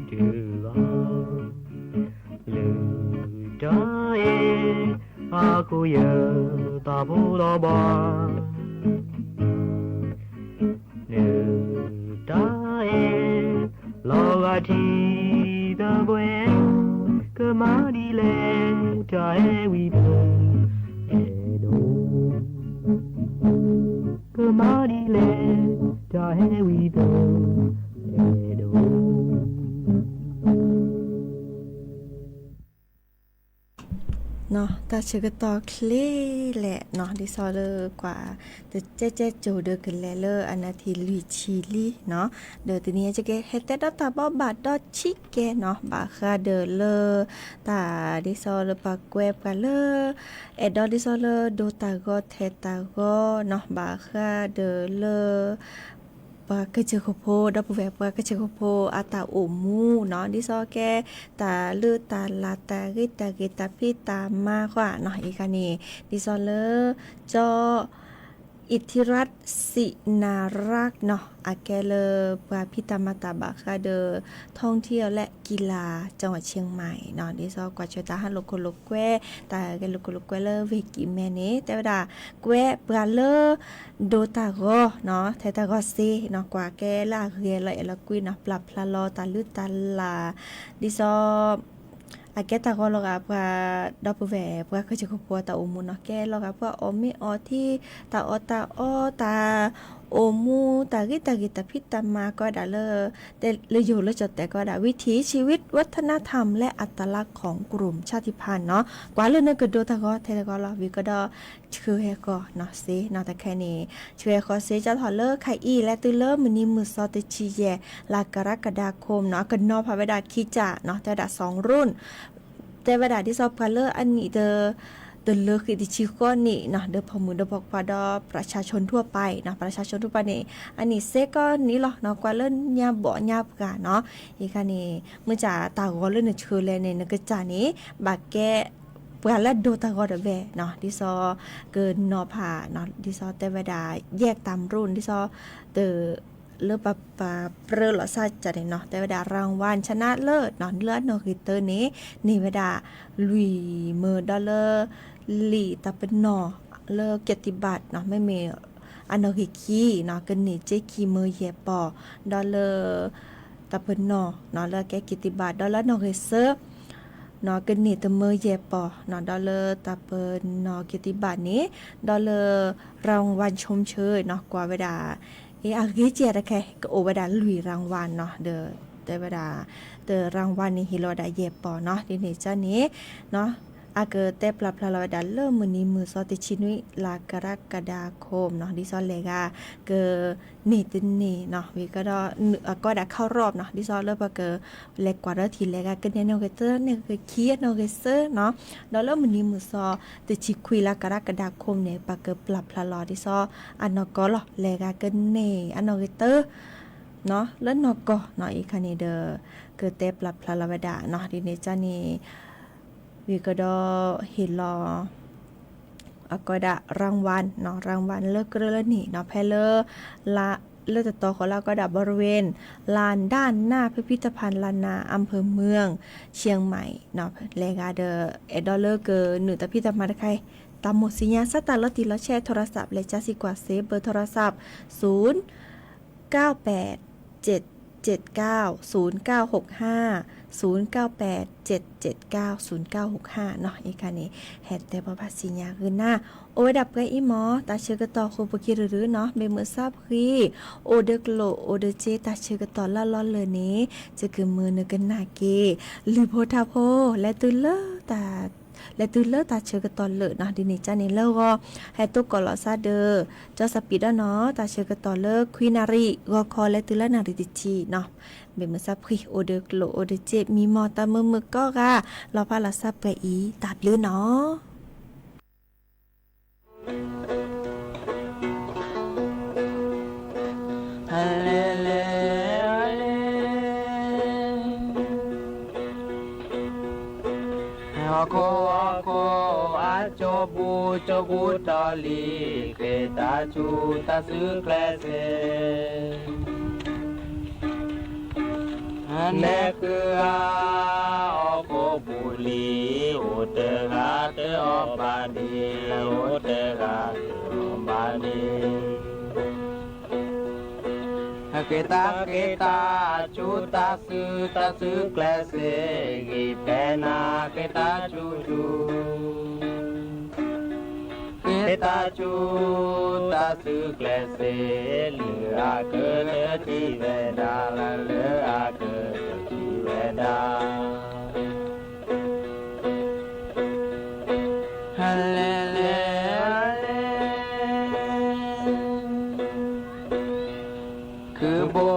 တဂၤ လၢတၢ်အဲၣ်အဃိ ယသးဖိလီၤဘှါ, နတၢ်အဲၣ်လီၤဂာ်ထံသပှဲၤ, ကမၤဒ်လဲၣ်တၢ်အဲၣ်ဝံသး, အဲၣ်ဒိး ကမၤဒ်လဲၣ်တၢ်အဲၣ်ဝံသး, အဲၣ်ဒိး တၢ်ဆၢကတီၢ်ချ့လဲၣ်နီၤ, ဒ်သိးလၢကွၢ် တကဲကဲကၠိၤဒီးကလဲၤလၢအနၢ်ထံၣ်လွံၢ်ဆံလံနီၤ, ဒီးတနံၤအံၤကဟဲတဲဒီးတၢ်ဘီဘၣ်ဒီးဆံးကဲနီၤ, ဘၣ်ဃးဒီးလၢ တၢ်ဒ်သိးလၢပှၤကွဲးပှၤလၢ အဲၣ်ဒိးဒ်သိးလၢဒိးတၢ်ဂီၤထဲတၢ်ဂီၤနီၤ, ဘၣ်ဃးဒီးလၢ ပှၤကစၢၢ်ခိၣ်ဖိ ဒီပုၢ်ဝဲၢ်ပှၤကစၢၢ်ခိၣ်ဖိအတၢ်အိၣ်မူနီၤ, ဒ်သိးကဲ တၢ်လုၢ်တၢ်လၢ် တၢ်ဂ့ၤတၢ်ဂ့ၤ တၢ်ဖံးတၢ်မၤဃီနီၤ, အံၤခါန့ၣ် ဒ်သိးလၢ ကၠီ အံးထံရၣ်စံးနၤရၣ်နီၤ, အကဲလၢပှၤဖံးတၢ်မၤတၢ်ဘၣ်ဃးဒီး ท่องเที่ยวและกีฬา จังหวัดเชียงใหม่နီၤ, ဒ်သိးကွၢ်စၢၤတၢ်ဟးလိာ်ခိၣ်လိာ်ကွဲ တၢ်ဂဲၤလိာ်ခိၣ်လိာ်ကွဲလၢဝ့ၢ်ကံၢ်မဲန့ၣ် တဲဝဲဒၣ် ကွဲးပှၤလၢ ဒိးတၢ်ဂီၤနီၤ, ထဲတၢ်ဂီၤစ့နီၤ, ကွၢ်ကဲလၢအဂဲၤလီၤအဲၣ်လီၤကွံနီၤ, ပျၢ်ဖျါလီၤတၢ်လုၢ်တၢ်လၢ် ဒ်သိး အကဲတၢ်ဂီၤလီၤဂာ်ပှၤ ဒီပုၢ်ဝဲၢ်ပှၤကစၢၢ်ခိၣ်ဖိအတၢ်အိၣ်မူနီၤ, ကဲလီၤဂာ်ပှၤအီၣ်မ့ၤအီထံ တၢ်အီၣ်တၢ်အီ တၢ်အိၣ်မူ တၢ်ဂ့ၤတၢ်ဂ့ၤ တၢ်ဖံးတၢ်မၤကီးဒၣ်လၢ လၢယိၤလၢကၠီၣ်တဲာ်ကီးဒၣ် วิถีชีวิต วัฒนธรรม และอัตลักษณ์ของกลุ่มชาติพันธุ์နီၤ, ကွၢ်လၢနကဒိးတၢ်ဂီၤ ထဲတၢ်ဂီၤလီၤ ဝံၤကဒီး ဆှၢဟဲဃီၤနီၤစ့နီၤ, တခဲန့ၣ် ဆှၢဟဲဃီၤစ့ ကၠီထီၣ်လၢခါအံၤ လဲၤတုၤလၢမုၢ်နံၤမုၢ်သီတဆံယဲၢ် လါကရကဒါခိၣ်နီၤ, ကနီၤဖးဝဲဒၣ်ခံကၠၢ်နီၤ, တဲဝဲဒၣ် สองรุ่น တဲဝဲဒၣ်ဒ်သိးပှၤလၢအနံၣ်တ တလၢဃံးတဆံဃီနံၣ်နီၤ, ဒီးဖိမုၣ်ဒီးဖိခွါဒီး ประชาชนทั่วไปနီၤ, ประชาชนทั่วไปန့ၣ် အနံၣ်စ့ကီးနံၣ်လီၤနီၤ, ကွၢ်လၢညါဘီၣ်ညါပှၢ်နီၤ, အံၤခါန့ၣ် မ့ၢ်စ့ၢ်တၢ်ဂီၤလၢနဆှၢလဲၣ်န့ၣ် နကစၢ်န့ၣ် ဘၣ်ကဲ ပှၤလၢဒိးတၢ်ဂီၤတဘ့ၣ်နီၤ, ဒ်သိးကနီၤဖးနီၤ, ဒ်သိးတဲဝဲဒၣ် แยกตามรุ่น ဒ်သိး တ လၢပပာ်ပြၢလိာ်စၢ်ကၢ်န့ၣ်နီၤ, တဲဝဲဒၣ် รางวัลชนะเลิศနီၤ, လၢအနီၣ်ဂံၢ်တၢန့ၣ် န့ၢ်ဝဲဒၣ် လွံၢ်မၢ ဒီးလၢ လံာ်တၢ်ပနီၣ် လၢ เกียรติบัตรနီၤ, မ့မ့ၢ် အနီၣ်ဂံၢ်ခံနီၤ ကန့ၢ်စ့ခံမၢယဲၢ်ပီၢ်, ဒီးလၢ တၢ်ပနီၣ်နီၤ လၢအကဲ เกียรติบัตร ဒီးလၢအနီၣ်ဂံၢ်သၢ နီၤ ကန့ၢ်တမၢယဲၢ်ပီၢ်နီၤ, ဒီးလၢတၢ်ပနီၣ် เกียรติบัตร န့ၣ် ဒီးလၢ รางวัลชมเชยနီၤ ကွၢ်ဝဲဒၣ် အ့ အဂ့ၤကဲတခဲ ကအိၣ်ဝဲဒၣ်လွံၢ် รางวัลနီၤ, ဒီးတဲဝဲဒၣ် တ รางวัล န့ၣ် ဟ့ၣ်လီၤဝဲဒၣ်ယဲၢ်ပီၢ်နီၤ, ဒ်န့ၣ်ကန့ၣ် အကတဲပျၢ်ဖျါလီၤဝဲဒၣ်လၢမုၢ်နံၤမုၢ်သီတဆံနွံ လါကရကဒါခိၣ်နီၤ, ဒ်သိးလဲၤဂၤ က န့ၢ်တန့ၢ်နီၤ, ဝံၤကဒီး အကီးဒၣ် เข้ารอบနီၤ, ဒ်သိးလၢပက လဲၤကွၢ်ဒီးထံၣ်လဲၤဂၤကန့ၢ်နီၣ်ဂံၢ်သၢ နီၣ်ဂံၢ်ခံ နီၣ်ဂံၢ်သၢနီၤ, ဒီးလၢမုၢ်နံၤမုၢ်သီ တဆံခွံ လါကရကဒါခိၣ်န့ၣ် ပကပျၢ်ဖျါလီၤဒ်သိး အနီၢ်ကီၢ်လီၤ လဲၤဂၤကန့ၢ်အနီၣ်ဂံၢ်သၢ နီၤ လၢနီၢ်ကီၢ်နီၤ, အံၤခါန့ၣ်ဒီး ကတဲပျၢ်ဖျါလီၤဝဲဒၣ်နီၤ, ဒ်န့ၣ်ကန့ၣ် ဝံၤကဒီးဟ့ၣ်လီၤ အကီးဒၣ် รางวัลနီၤ, รางวัลလၢကြၢးလၢန့ၣ်နီၤ, ဖဲလၢ လၢတတီၤဃီလၢအကီးဒၣ် บริเวณ ลานด้านหน้าพิพิธภัณฑ์ล้านนา อำเภอเมือง เชียงใหม่နီၤ, လဲၤဂၤဒီး အဲၣ်ဒိးလၢကနုာ်တၢ်ဖံးတၢ်မၤတခါအံၤ တၢ်မိၣ်သ့ၣ်ညါ စးတၢ်လီၤတံၢ်လီၤဆဲး โทรศัพท์ လဲၤကၢစံးကွၢ်စ့ เบอร์โทรศัพท์ ศูนย์ เก้าแปด เจ็ดเจ็ดเก้า ศูนย์เก้าหกห้า ศูนย์เก้าแปด เจ็ดเจ็ดเก้า ศูนย์เก้าหกห้าနီၤ, အံၤခါန့ၣ် ဟဲတဲဘၣ်ဘၣ်စံၣ်ညါဂ့ၤနၤ, အိၣ်ဝဲဒၣ်ပှဲၤအံၤမ့ၢ် တၢ်ဆၢကတီၢ်ဃိပက့ၤရုရုနီၤ, မ့ၢ်မုာ်စၢ်ဖှံ အိၣ်ဒီးကျိၣ်အိၣ်ဒီးစ့ တၢ်ဆၢကတီၢ်လၢလီၤလၢာ်န့ၣ် ယကမၢနကနၣ်က့ၤ လုၢ်ဖိထါဖိ လဲၤတုၤလၢတၢ် လဲၤတုၤလၢတၢ်ဆၢကတီၢ်လၢာ်နီၤ ဒ်န့ၣ်ကန့ၣ်လၢဂီၤ ဟဲတိၢ်ကီးလီၤစၢ်ဒီး ကၠီစပံးဒီးနီၤ တၢ်ဆၢကတီၢ်လၢခွံနၣ်ရံၣ် ဂီၤခီလၢတုၤလၢနၣ်ရံၣ်တဆံနီၤ မ့ၢ်မုၢ်ဆါဖှံ အိၣ်ဒီးကျိၣ်အိၣ်ဒီးစ့ မံမီၢ်တၢ်မုာ်မုာ်ကိးဂၤ လီၤဖးလီၤစၢ်ပှဲၤအံၤ တၢ်ဘျုးနီၤ လဲၤလဲၤ ဟီၣ်ခိၣ်ဟီၣ်ခိၣ်အစိပူၤ စိပူၤတီၤလံ က့ၤတၢ်စူၤတၢ်စုကျဲးစ့း နဲကုၤဧါ ဟီၣ်ခိၣ်ပူၤလံ အိၣ်တဂၤတအီၣ်ဘၣ်ဒ့ အိၣ်တဂၤတအီၣ်ဘၣ်ဒ့ က့ၤတၢ်က့ၤတၢ်စူၤတၢ်စု တၢ်စုကျဲးစ့း ဂံၢ်ဖဲနၤ က့ၤတၢ်စူၤစူၤ က့ၤတၢ်စူၤတၢ်စုကျဲးစ့း လၢအကတထံၣ်ဝဲဒၣ် လၢအကတထံၣ်ဝဲဒၣ် လဲၤလဲၤ ကုၢ်ဘိ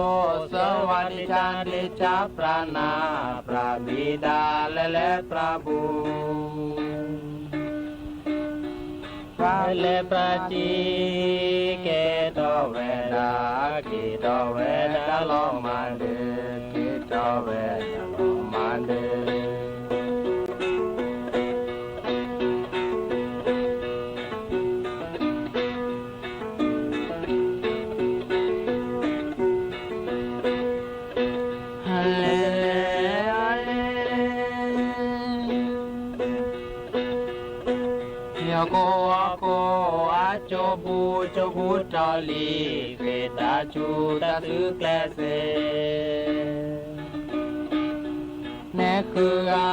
စဝၤဒ့ဆါ ဒ့ဆါပြၢနၤ ပြၢဘံၣ်ဒါ လဲၤလဲၤပြၢဘိ ပြၢလဲၤပြၢစံ ကဲထီၣ်ဝဲဒၣ် ကဲထီၣ်ဝဲဒၣ်လီၤမၤဒၢး ကဲထီၣ်ဝဲဒၣ်လီၤမၤဒၢး လဲၤလဲၤ ဟီၣ်ခိၣ်ဟီၣ်ခိၣ်အစိပူၤ စိပူၤတီၤလံ က့ၤတၢ်စူၤတၢ်စုကျဲးစ့း နဲကုၤဧါ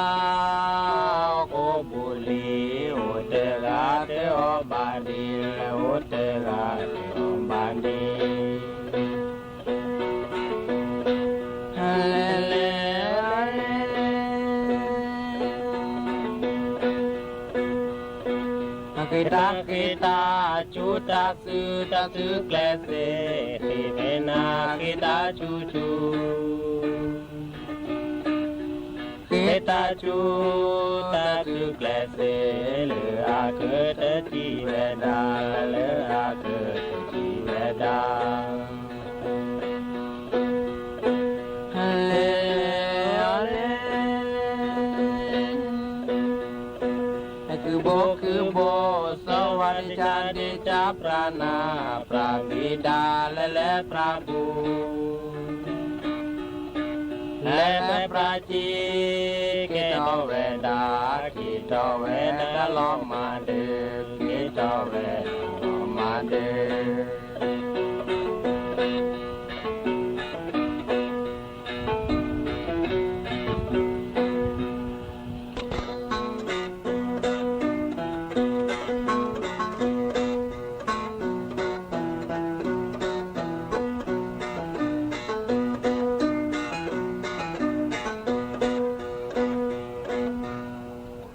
ဟီၣ်ခိၣ်ပူၤလံ အိၣ်တဂၤတအီၣ်ဘၣ်ဒ့ အိၣ်တဂၤတအီၣ်ဘၣ်ဒ့ လဲၤလဲၤ က့ၤတၢ်က့ၤတၢ်စူၤတၢ်စု တၢ်စုကျဲးစ့း က့ၤဖဲနၤ က့ၤတၢ်စူၤစူၤ က့ၤတၢ်စူၤတၢ်စုကျဲးစ့း လၢအကတထံၣ်ဝဲဒၣ် လၢအကတထံၣ်ဝဲဒၣ် လဲၤလဲၤ ကုၢ်ဘိ ကုၢ်ဘိ စဝၤဒ့ဆါ ဒ့ဆါပြၢနၤ ပြၢဘံၣ်ဒါ လဲၤလဲၤပြၢဘိ လဲၤလဲၤပြၢစံ ကဲထီၣ်ဝဲဒၣ် ကဲထီၣ်ဝဲဒၣ်လီၤမၤဒၢး ကဲထီၣ်ဝဲဒၣ်လီၤမၤဒၢး ဂီ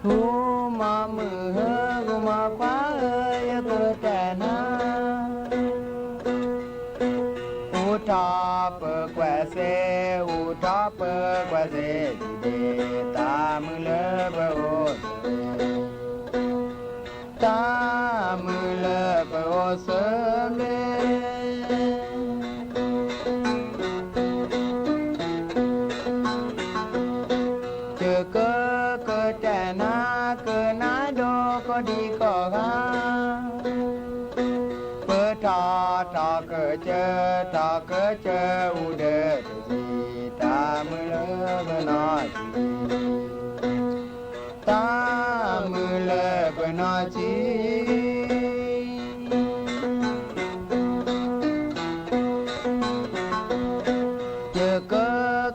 ၤမုၢ်ဟါ ဂီၤမုၢ်ခွါဧၢ ယကတဲနၤ အိၣ်ထီၣ်ပကွၢ်စ့ၢ် အိၣ်ထီၣ်ပကွၢ်စ့ၢ် ဒ်တၢ်မုာ်လၢပအိၣ် တၢ်မုာ်လၢပအိၣ်ဆၢဘျ့ ယကကတဲနၤ ကနၣ်ဒိးကိးဒံကိးဂၤ ပထီၣ်ထီၣ်ကစၢၢ် ထီၣ်ကစၢၢ် အိၣ်ဒီးတဆံး တၢ်မုာ်လၢပနီၢ်ဆံး တၢ်မုာ်လၢပနီၢ်ဆံး ယက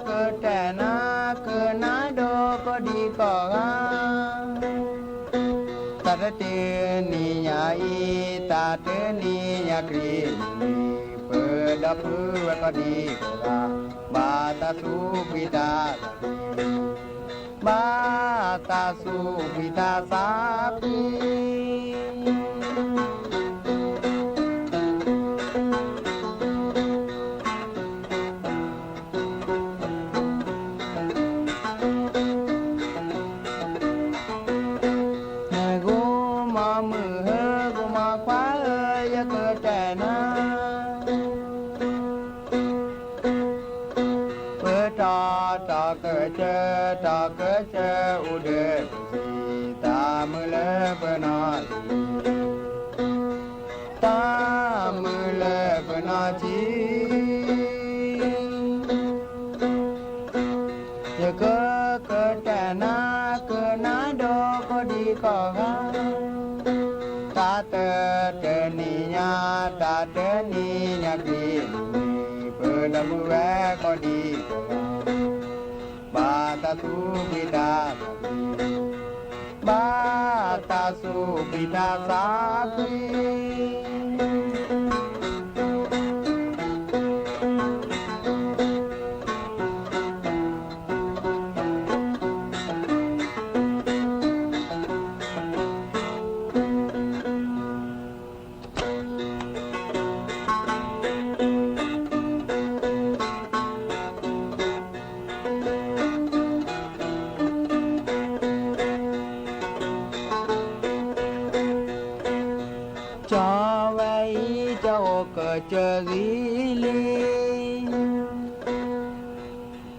ကတဲနၤ ကနၣ်ဒိးကိးဒံကိးဂၤ တၢ်တတ့နံၤညါအံၤ တၢ်တနံၤညါခရံာ်နံၤ ပဒီပုၢ်ဝဲၢ်ကိးဒံကိးဂၤ ဘၣ်တၢ်သူၣ်ဖှံတၢ်သးဘှံး ဘၣ်တၢ်စူၢ်ကွံာ်တၢ်သးကွံာ် နကိမီၤမုၣ်ဧၢ ကိမီၤခွါဧၢ ယကတဲနၤ ပတီၢ်တီၢ်ကစၢၢ် တီၢ်ကစၢၢ်အိၣ်ဒီးပစံး တၢ်မုာ်လၢပနီၢ်ဆံး တၢ်မုာ်လၢပနီၢ်ဆံး ယကကတဲနၤ ကနၣ်ဒီးကိးဒံကိးဂၤ တၢ်တတနံၤညါ တၢ်တနံၤညါတနံၤ ပဒီပုၢ်ဝဲၢ်ကိးဒံကိးဂၤ ဘၣ်တၢ်စူၢ်ကွံာ်တၢ်သးကွံာ် ဘၣ်တၢ်စူၢ်ကွံာ်တၢ်သးကွံာ် ကၠီဝဲအံၤ ကၠီအိၣ်ကစၢၢ်ဂံၢ်လံ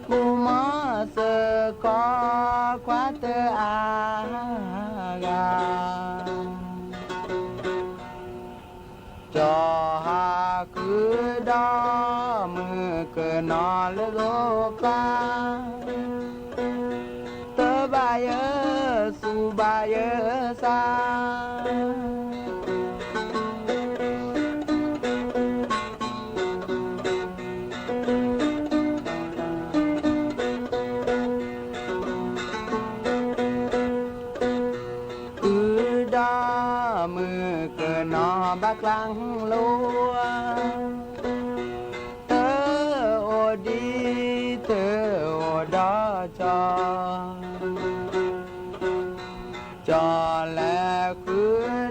ပူမီၤစၢၤကီးခွါတအါဂၤ ကၠီဟးဃုဒီးမုၣ်ကနီၤလၢဂီၤကျါ တဘၣ်ယဲစူၢ်ဘၣ်ယဲစါ ဃုဒီးမုၣ်ကနီၤဘၣ်ကျါလိၤ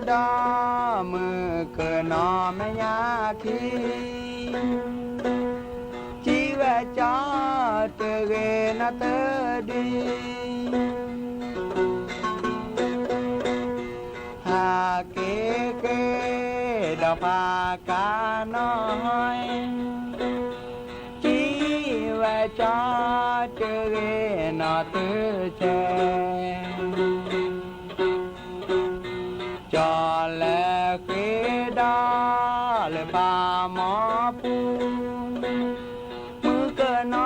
တအိၣ်ဒံးတအိၣ်ဒီးကၠီ ကၠီလဲၤဃုဒီးမုၣ်ကနီၤမဲာ်ညါခံ စံးဝဲကၠီတဂ့ၤနီတဒု ဟးက့ၤဃ့ဒီးဖးကါနီၢ် စံးဝဲကၠီတဂ့ၤနီတစဲး ကၠီလဲၤဃ့ဒီးလၢဖးမီၤပူၤ မုၣ်ကနီၤ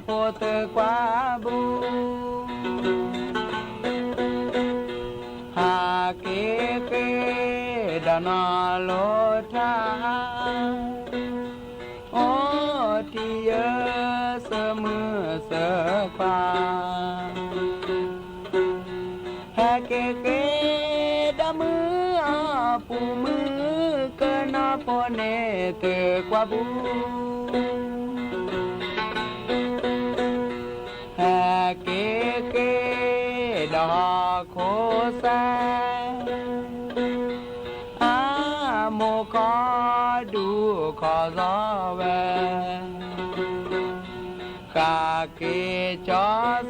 ဖိတကွၢ်ဘူး ဟးက့ၤဃ့ဒီးနီၢ်လိၤထါ အိၣ်တ့ၢ်ယဲစၢၤမုၣ်စၢၤခွါ ဟဲက့ၤဃ့ဒီးမုၢ်အပူၤ မုၣ်ကနီၤဖိန့ၣ်တကွၢ်ဘူး ဟဲက့ၤဃ့ဒီးဟီၣ်ခိၣ်စဲး အမိၢ်ခီဒူခီစီဝဲ ဃးက့ၤကၠီ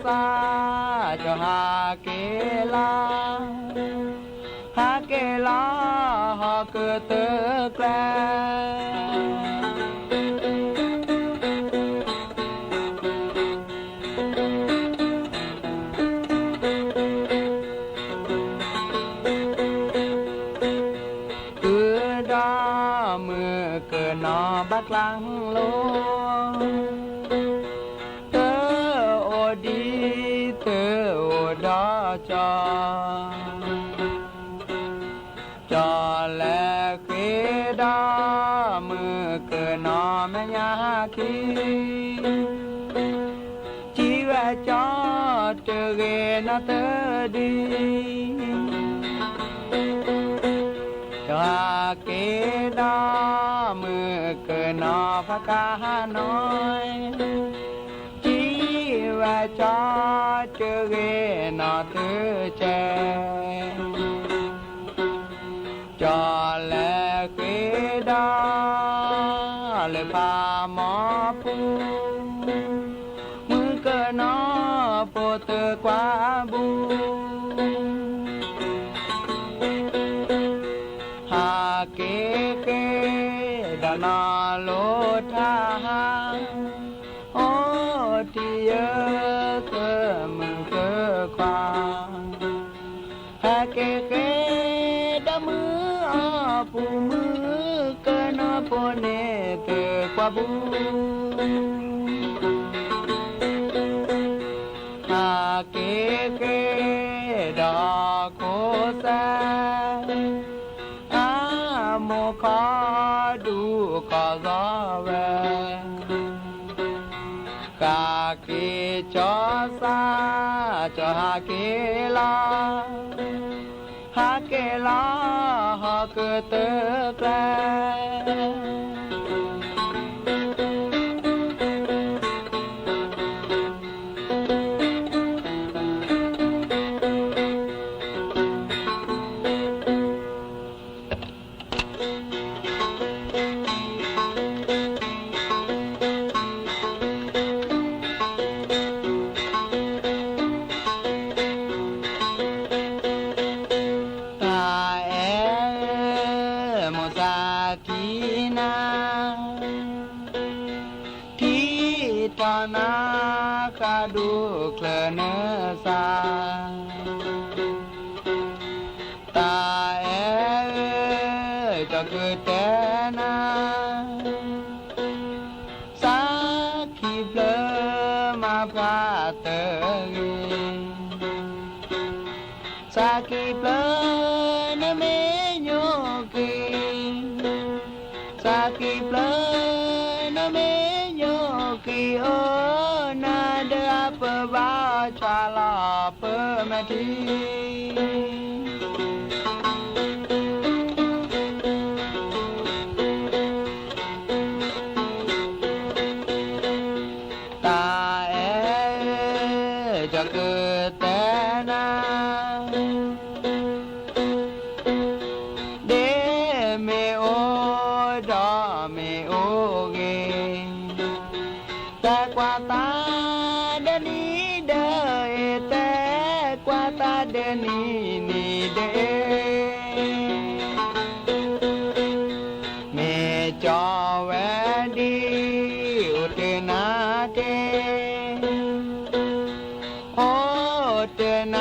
စၢ် ကၠီဟးက့ၤလီၤ ဟးက့ၤလီၤဟီၣ်ကတၢၢ်ကျဲ ဃုာ်ဒီးမုၢ်ကနီၤဘၣ်ကျါလိၤ တအိၣ်ဒံးတအိၣ်ဒီးကၠီ ကၠီလဲၤဃ့ဒီးမုၢ်ကနီၤမဲာ်ညါခံ စံးဝဲကၠီတဂ့ၤနီတဒု ကၠီဟးက့ၤဒီးမုၢ်ကနီၤဖးကါနီၢ် စံးဝဲကၠီတဂ့ၤ က့ၤဃ့ဒီးမုၢ်အီၣ်ပူၤ မုၢ်ကနီၤဖိန့ၣ်သုကွၢ်ပူၤ ဟးက့ၤဃ့ဒီးခိၣ်စဲ အမိၢ်ခီဒူၣ်ခီသီဝဲ ဃးက့ၤကၠီစၢ် ကၠီဟးက့ၤလီၤ ဟးက့ၤလီၤ ဟီၣ်ကတၢၢ်ကျဲ တၢ်အဲၣ် မိၢ်သးထံၣ်နၤ ထံၣ်ထီၣ်နၤ ဃးဒိၣ်ချၢနသး တၢ်အဲၣ် ကၠီကတဲနၤ သးခံဖျၢၣ်မၤဖှါတဂ့ၤ သးခံဖျၢၣ်နမ့ၢ်ညိၣ်ဃံ သးခံဖျၢၣ်နမ့ၢ်ညိၣ်ဃံ အိၣ်နၤဒီးအပၢၢ်ဘၣ်အီၣ်ဆှးလီၤပၢၢ်မဲာ်ထံ တၢ်အဲၣ် ကၠီကတဲနၤ ဒ်မ့ၢ်အိၣ်ဒီးမ့ၢ်အိၣ်ဂ့ၤ တဲကွၢ်သးဒီနံၤဒီးအ့ၤ တဲကွၢ်သးဒီနံၤနံၤဒီးအ့ၤ မ့ၢ်ကၠီဝဲဒ် အိၣ်တ့ၢ်နၤက့ၤ အိၣ်တ့ၢ်နၤ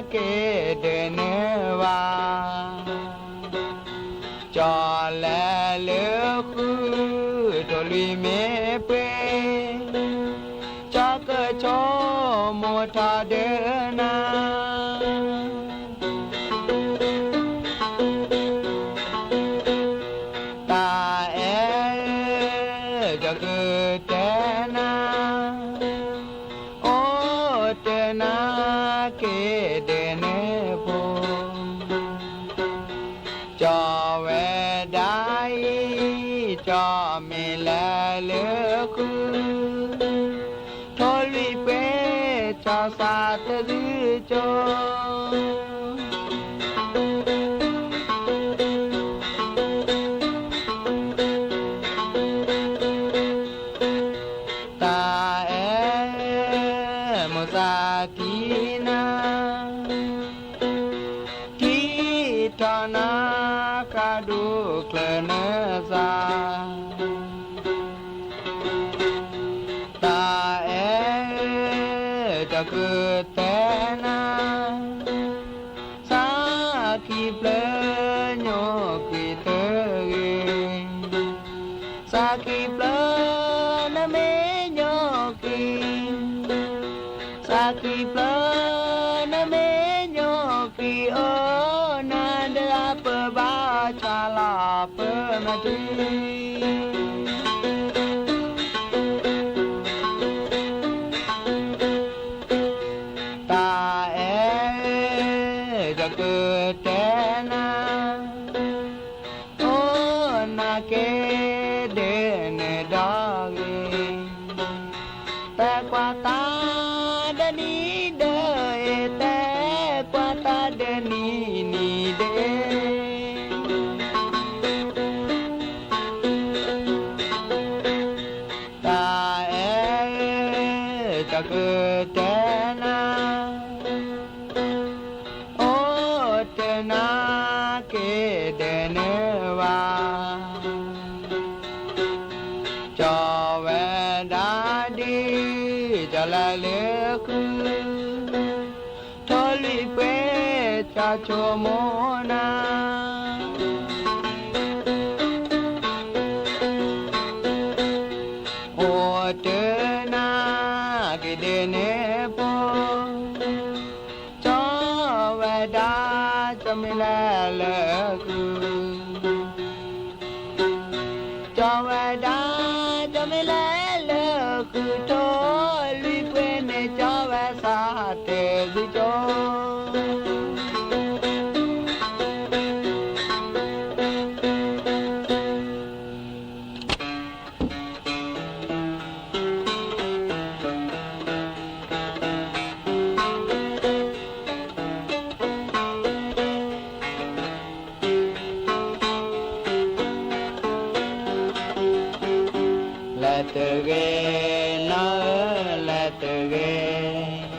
က့ၤဒီးနဘၣ် ကၠီလဲၤလၢဃု ထိၣ်လွံၢ်မ့ၢ်ပှ့ၤ ကၠီကဆိကမိၣ်ထီၣ်ဒီးနၤ တၢ်အဲၣ် ကၠီကတဲနၤ အိၣ်တ့ၢ်နၤက့ၤဒီးနဖိ ကၠီဝဲဒၣ်အံၤ ကၠီမ့ၢ်လဲၤလၢဃု ထိၣ်လွံၢ်ပှ့ၤ ကၠီသးတဒုကၠိ တၢ်အဲၣ် မိၢ်သးထံၣ်နၤ ထံၣ်ထီၣ်နၤ ဃးဒိၣ်ချၢနသး တၢ်အဲၣ် ကၠီကတဲနၤ သးခံဖျၢၣ်ညိၣ်ဃံတဂ့ၤ သးခံဖျၢၣ်နမ့ၢ်ညိၣ်ဃံ သးခံဖျၢၣ်နမ့ၢ်ညိၣ်ဃံ အိၣ်နၤဒီးအပၢၢ်ဘၣ်အီၣ်ဆှးလီၤပၢၢ်မဲာ်ထံ တၢ်အဲၣ် ကၠီကတဲနၤ အိၣ်နၤက့ၤဒီးနဒီဂ့ၤ တဲကွၢ်သးဒီနံၤဒီးအ့ၤ တဲကွၢ်သးဒီနံၤနံၤဒီးအ့ၤ တၢ်အဲၣ် ကၠီကတဲနၤ အိၣ်တ့ၢ်နၤက့ၤဒီးနဘၣ် ကၠီဝဲဒၣ်ဒ် ကၠီလဲၤလၢဃု ထိၣ်လွံၢ်ပှ့ၤ ကၠီ တၢ်ဆိကမိၣ်နၤ အိၣ်တနၤက့ၤဒ်န့ၣ်ဖိ, ကၠီဝဲဒၣ် ကၠီမ့ၢ်လဲၤလၢဃုာ်, ကၠီဝဲဒၣ် ကၠီမ့ၢ်လဲၤလၢဃုာ်ထိၣ်လွံၢ်ပှ့ၤန့ၣ် ကၠီဝဲစးတဲာ်ဂုၢ်ကၠီ လဲၤတဂ့ၤ နီၢ်ဧၢ လဲၤတဂ့ၤ,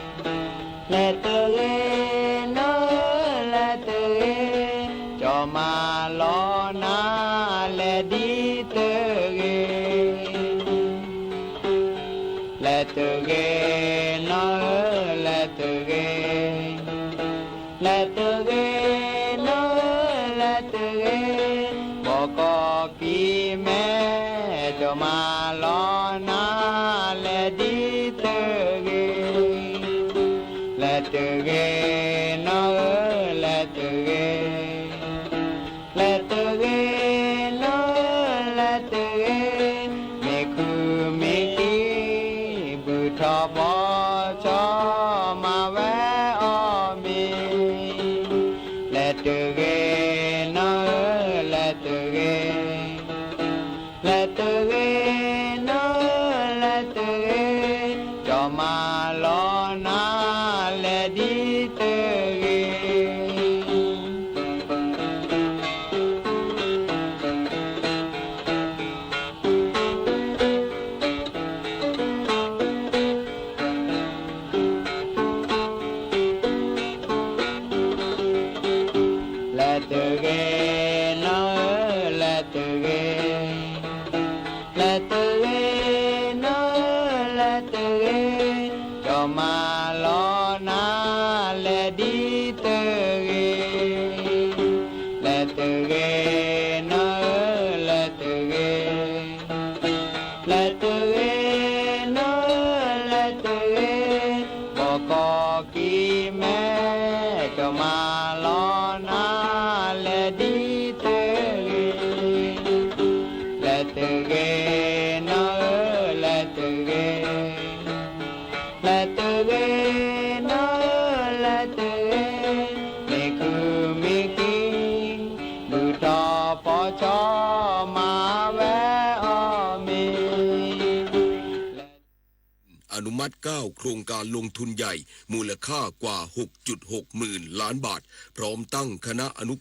လဲၤတဂ့ၤ နီၢ်ဧၢ လဲၤတဂ့ၤ, ကၠီမၤလီၤနၤ လဲၤဒ်တဂ့ၤ. လဲၤတဂ့ၤ နီၢ်ဧၢ လဲၤတဂ့ၤ, လဲၤတဂ့ၤ နီၢ်ဧၢ လဲၤတဂ့ၤ, ဘီကီၢ်ကံၤမဲ ကၠီမၤလီၤနၤ လဲၤဒ်တဂ့ၤ. လဲၤတဂ့ၤ နီၢ်ဧၢ လဲၤတဂ့ၤ, လဲၤတဂ့ၤ နီၢ်ဧၢ လဲၤတဂ့ၤ, မ့ၢ်ခုမ့ၢ်ခံ ဘုၣ်ထီၣ်ဘီထီၣ် မၤဝဲအီၣ်မ့ၤ. လဲၤတဂ့ၤ နီၢ်ဧၢ လဲၤတဂ့ၤ, လဲၤတဂ့ၤ နီၢ်ဧၢ လဲၤတဂ့ၤ, ကၠီမၤလီၤနၤ လဲၤဒ်တဂ့ၤ. လဲၤတဂ့ၤ နီၢ်ဧၢ လဲၤတဂ့ၤ, လဲၤတဂ့ၤ နီၢ်ဧၢ လဲၤတဂ့ၤ, ကၠီမၤလီၤနၤ လဲၤဒ်တဂ့ၤ. လဲၤတဂ့ၤ နီၢ်ဧၢ လဲၤတဂ့ၤ, လဲၤတဂ့ၤ နီၢ်ဧၢ လဲၤတဂ့ၤ, ဘီကီၢ်ကံၤမဲ ကၠီမၤလီၤနၤ လဲၤဒ်တဂ့ၤ. လဲၤတဂ့ၤ နီၢ်ဧၢ လဲၤတဂ့ၤ, လဲၤတဂ့ၤ နီၢ်ဧၢ လဲၤတဂ့ၤ, မ့ၢ်ခုမ့ၢ်ခံ ဘုၣ်ထီၣ်ဘီထီၣ် မၤဝဲအီၣ်မ့ၤ.